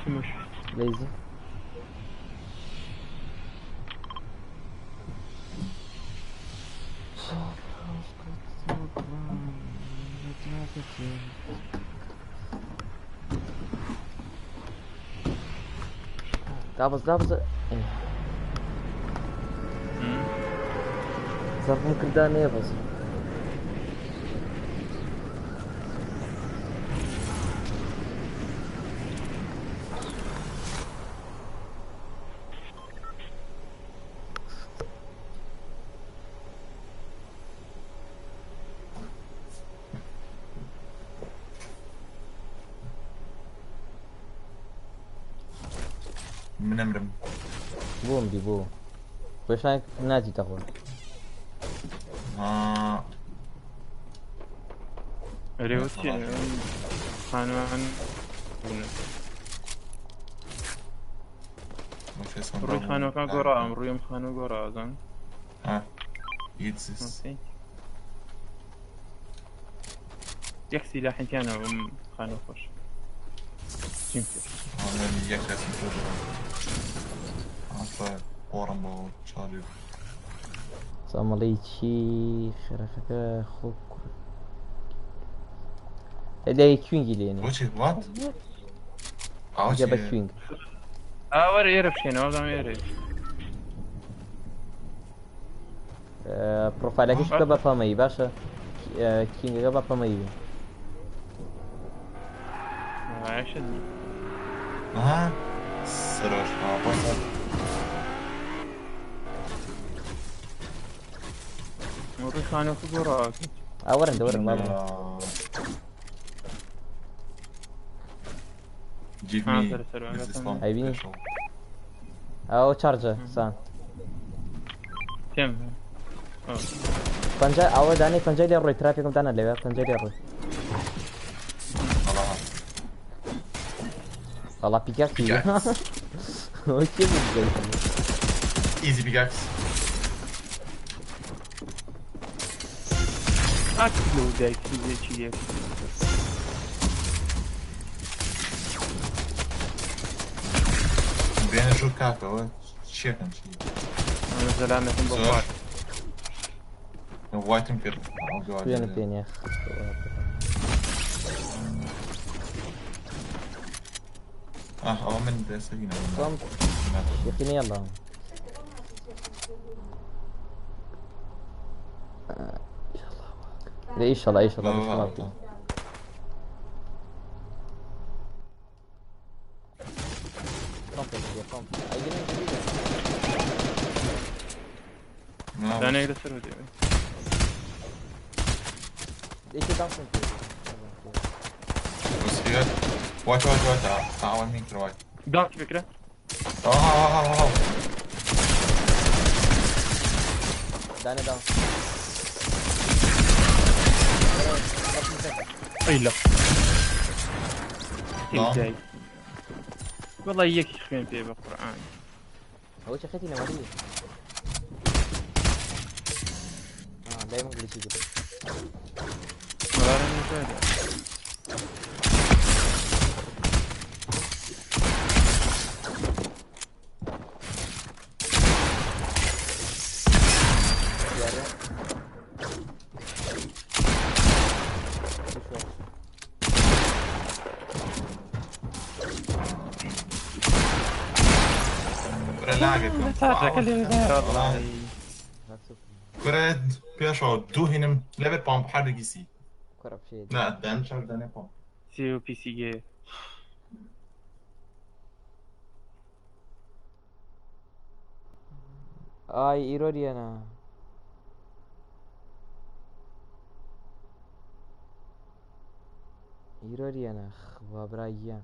چی مش لەیزی دابز دابز زەڕم کردا نێبەز. من ئەمرم. بۆم دی بۆ پێشان ناچیتە خۆ. ها. ئەرێ وە چییە خانوان ڕووی خانوەکان گۆڕاوم، ڕوویم خانوو گۆڕاوە زان. ها. It's okay. یەک سیلاحی تیانەوە خانوو خۆش چیم کرد؟ من یەک کەسم کردەوە. ئاسا قۆڕم بۆ چالی. سامەڵی چی خێرەکەکە خۆ لە کوینگی لێنێ. بۆچی وات؟ ئەوە جا بە چییە؟ کوینگ. ئا وەرە ئێرە بشێنەوە بزانم ئێرە. پرۆفایلەکەش بکە بە پەمەیی باشە، کینگەکە بە پەمەیی بێ. عاشت. ها سەرۆش ها بۆسە. ڕووی خانووەکە گۆڕاوە. ئا وەرن دەوەرن بابا. Give ها me سەر سەر this is one ئەیبینی؟ special. ئەوە چارجە سان. تێم پەنجا ئەوە دانەی پەنجای لێ ڕۆی ترافیکم دانا لەوێ پەنجای لێ ڕۆی. وەڵا وەڵا پیکاکسی. Pickaxe. ئەوە کێ بوو بگەیت؟ Easy pickaxe. ئاکلو دایکی چی لێ بێنە ژوور کاکەوە چیەکەن چی؟ زەلامێکم بۆ زۆر. خوارد. وایتم کرد. ئەو گەوادی خوێنم لێ. پێ نییە. ئاه ئەوە من دەسەگینەوە. خۆم یەقینە يلا. لا ان شاء الله ان شاء الله لا، لا، بس لا. دانەیەک لەسەر دێ. وسفيات وايت وايت وايت تعال مين كده وايت. داك فكرة. اه اه اه اه دانا داون. ئەی لە نعم. دایک والله یەکی خوێن پێ بە قورئان. هو شخيتي نوالية دايما قلت كده. وەڵا نەزانم. کورە لاگەکەم چاکە لێ والله کورە پێشەوە دوو هینم لەبەر پامپ هەردووکی سی کوڕە بچێ نا دان چاک دانێ پامپ سی و پی سی گێ ئای ئیرۆریەنە ئیرۆریەنە خوا برا گیان.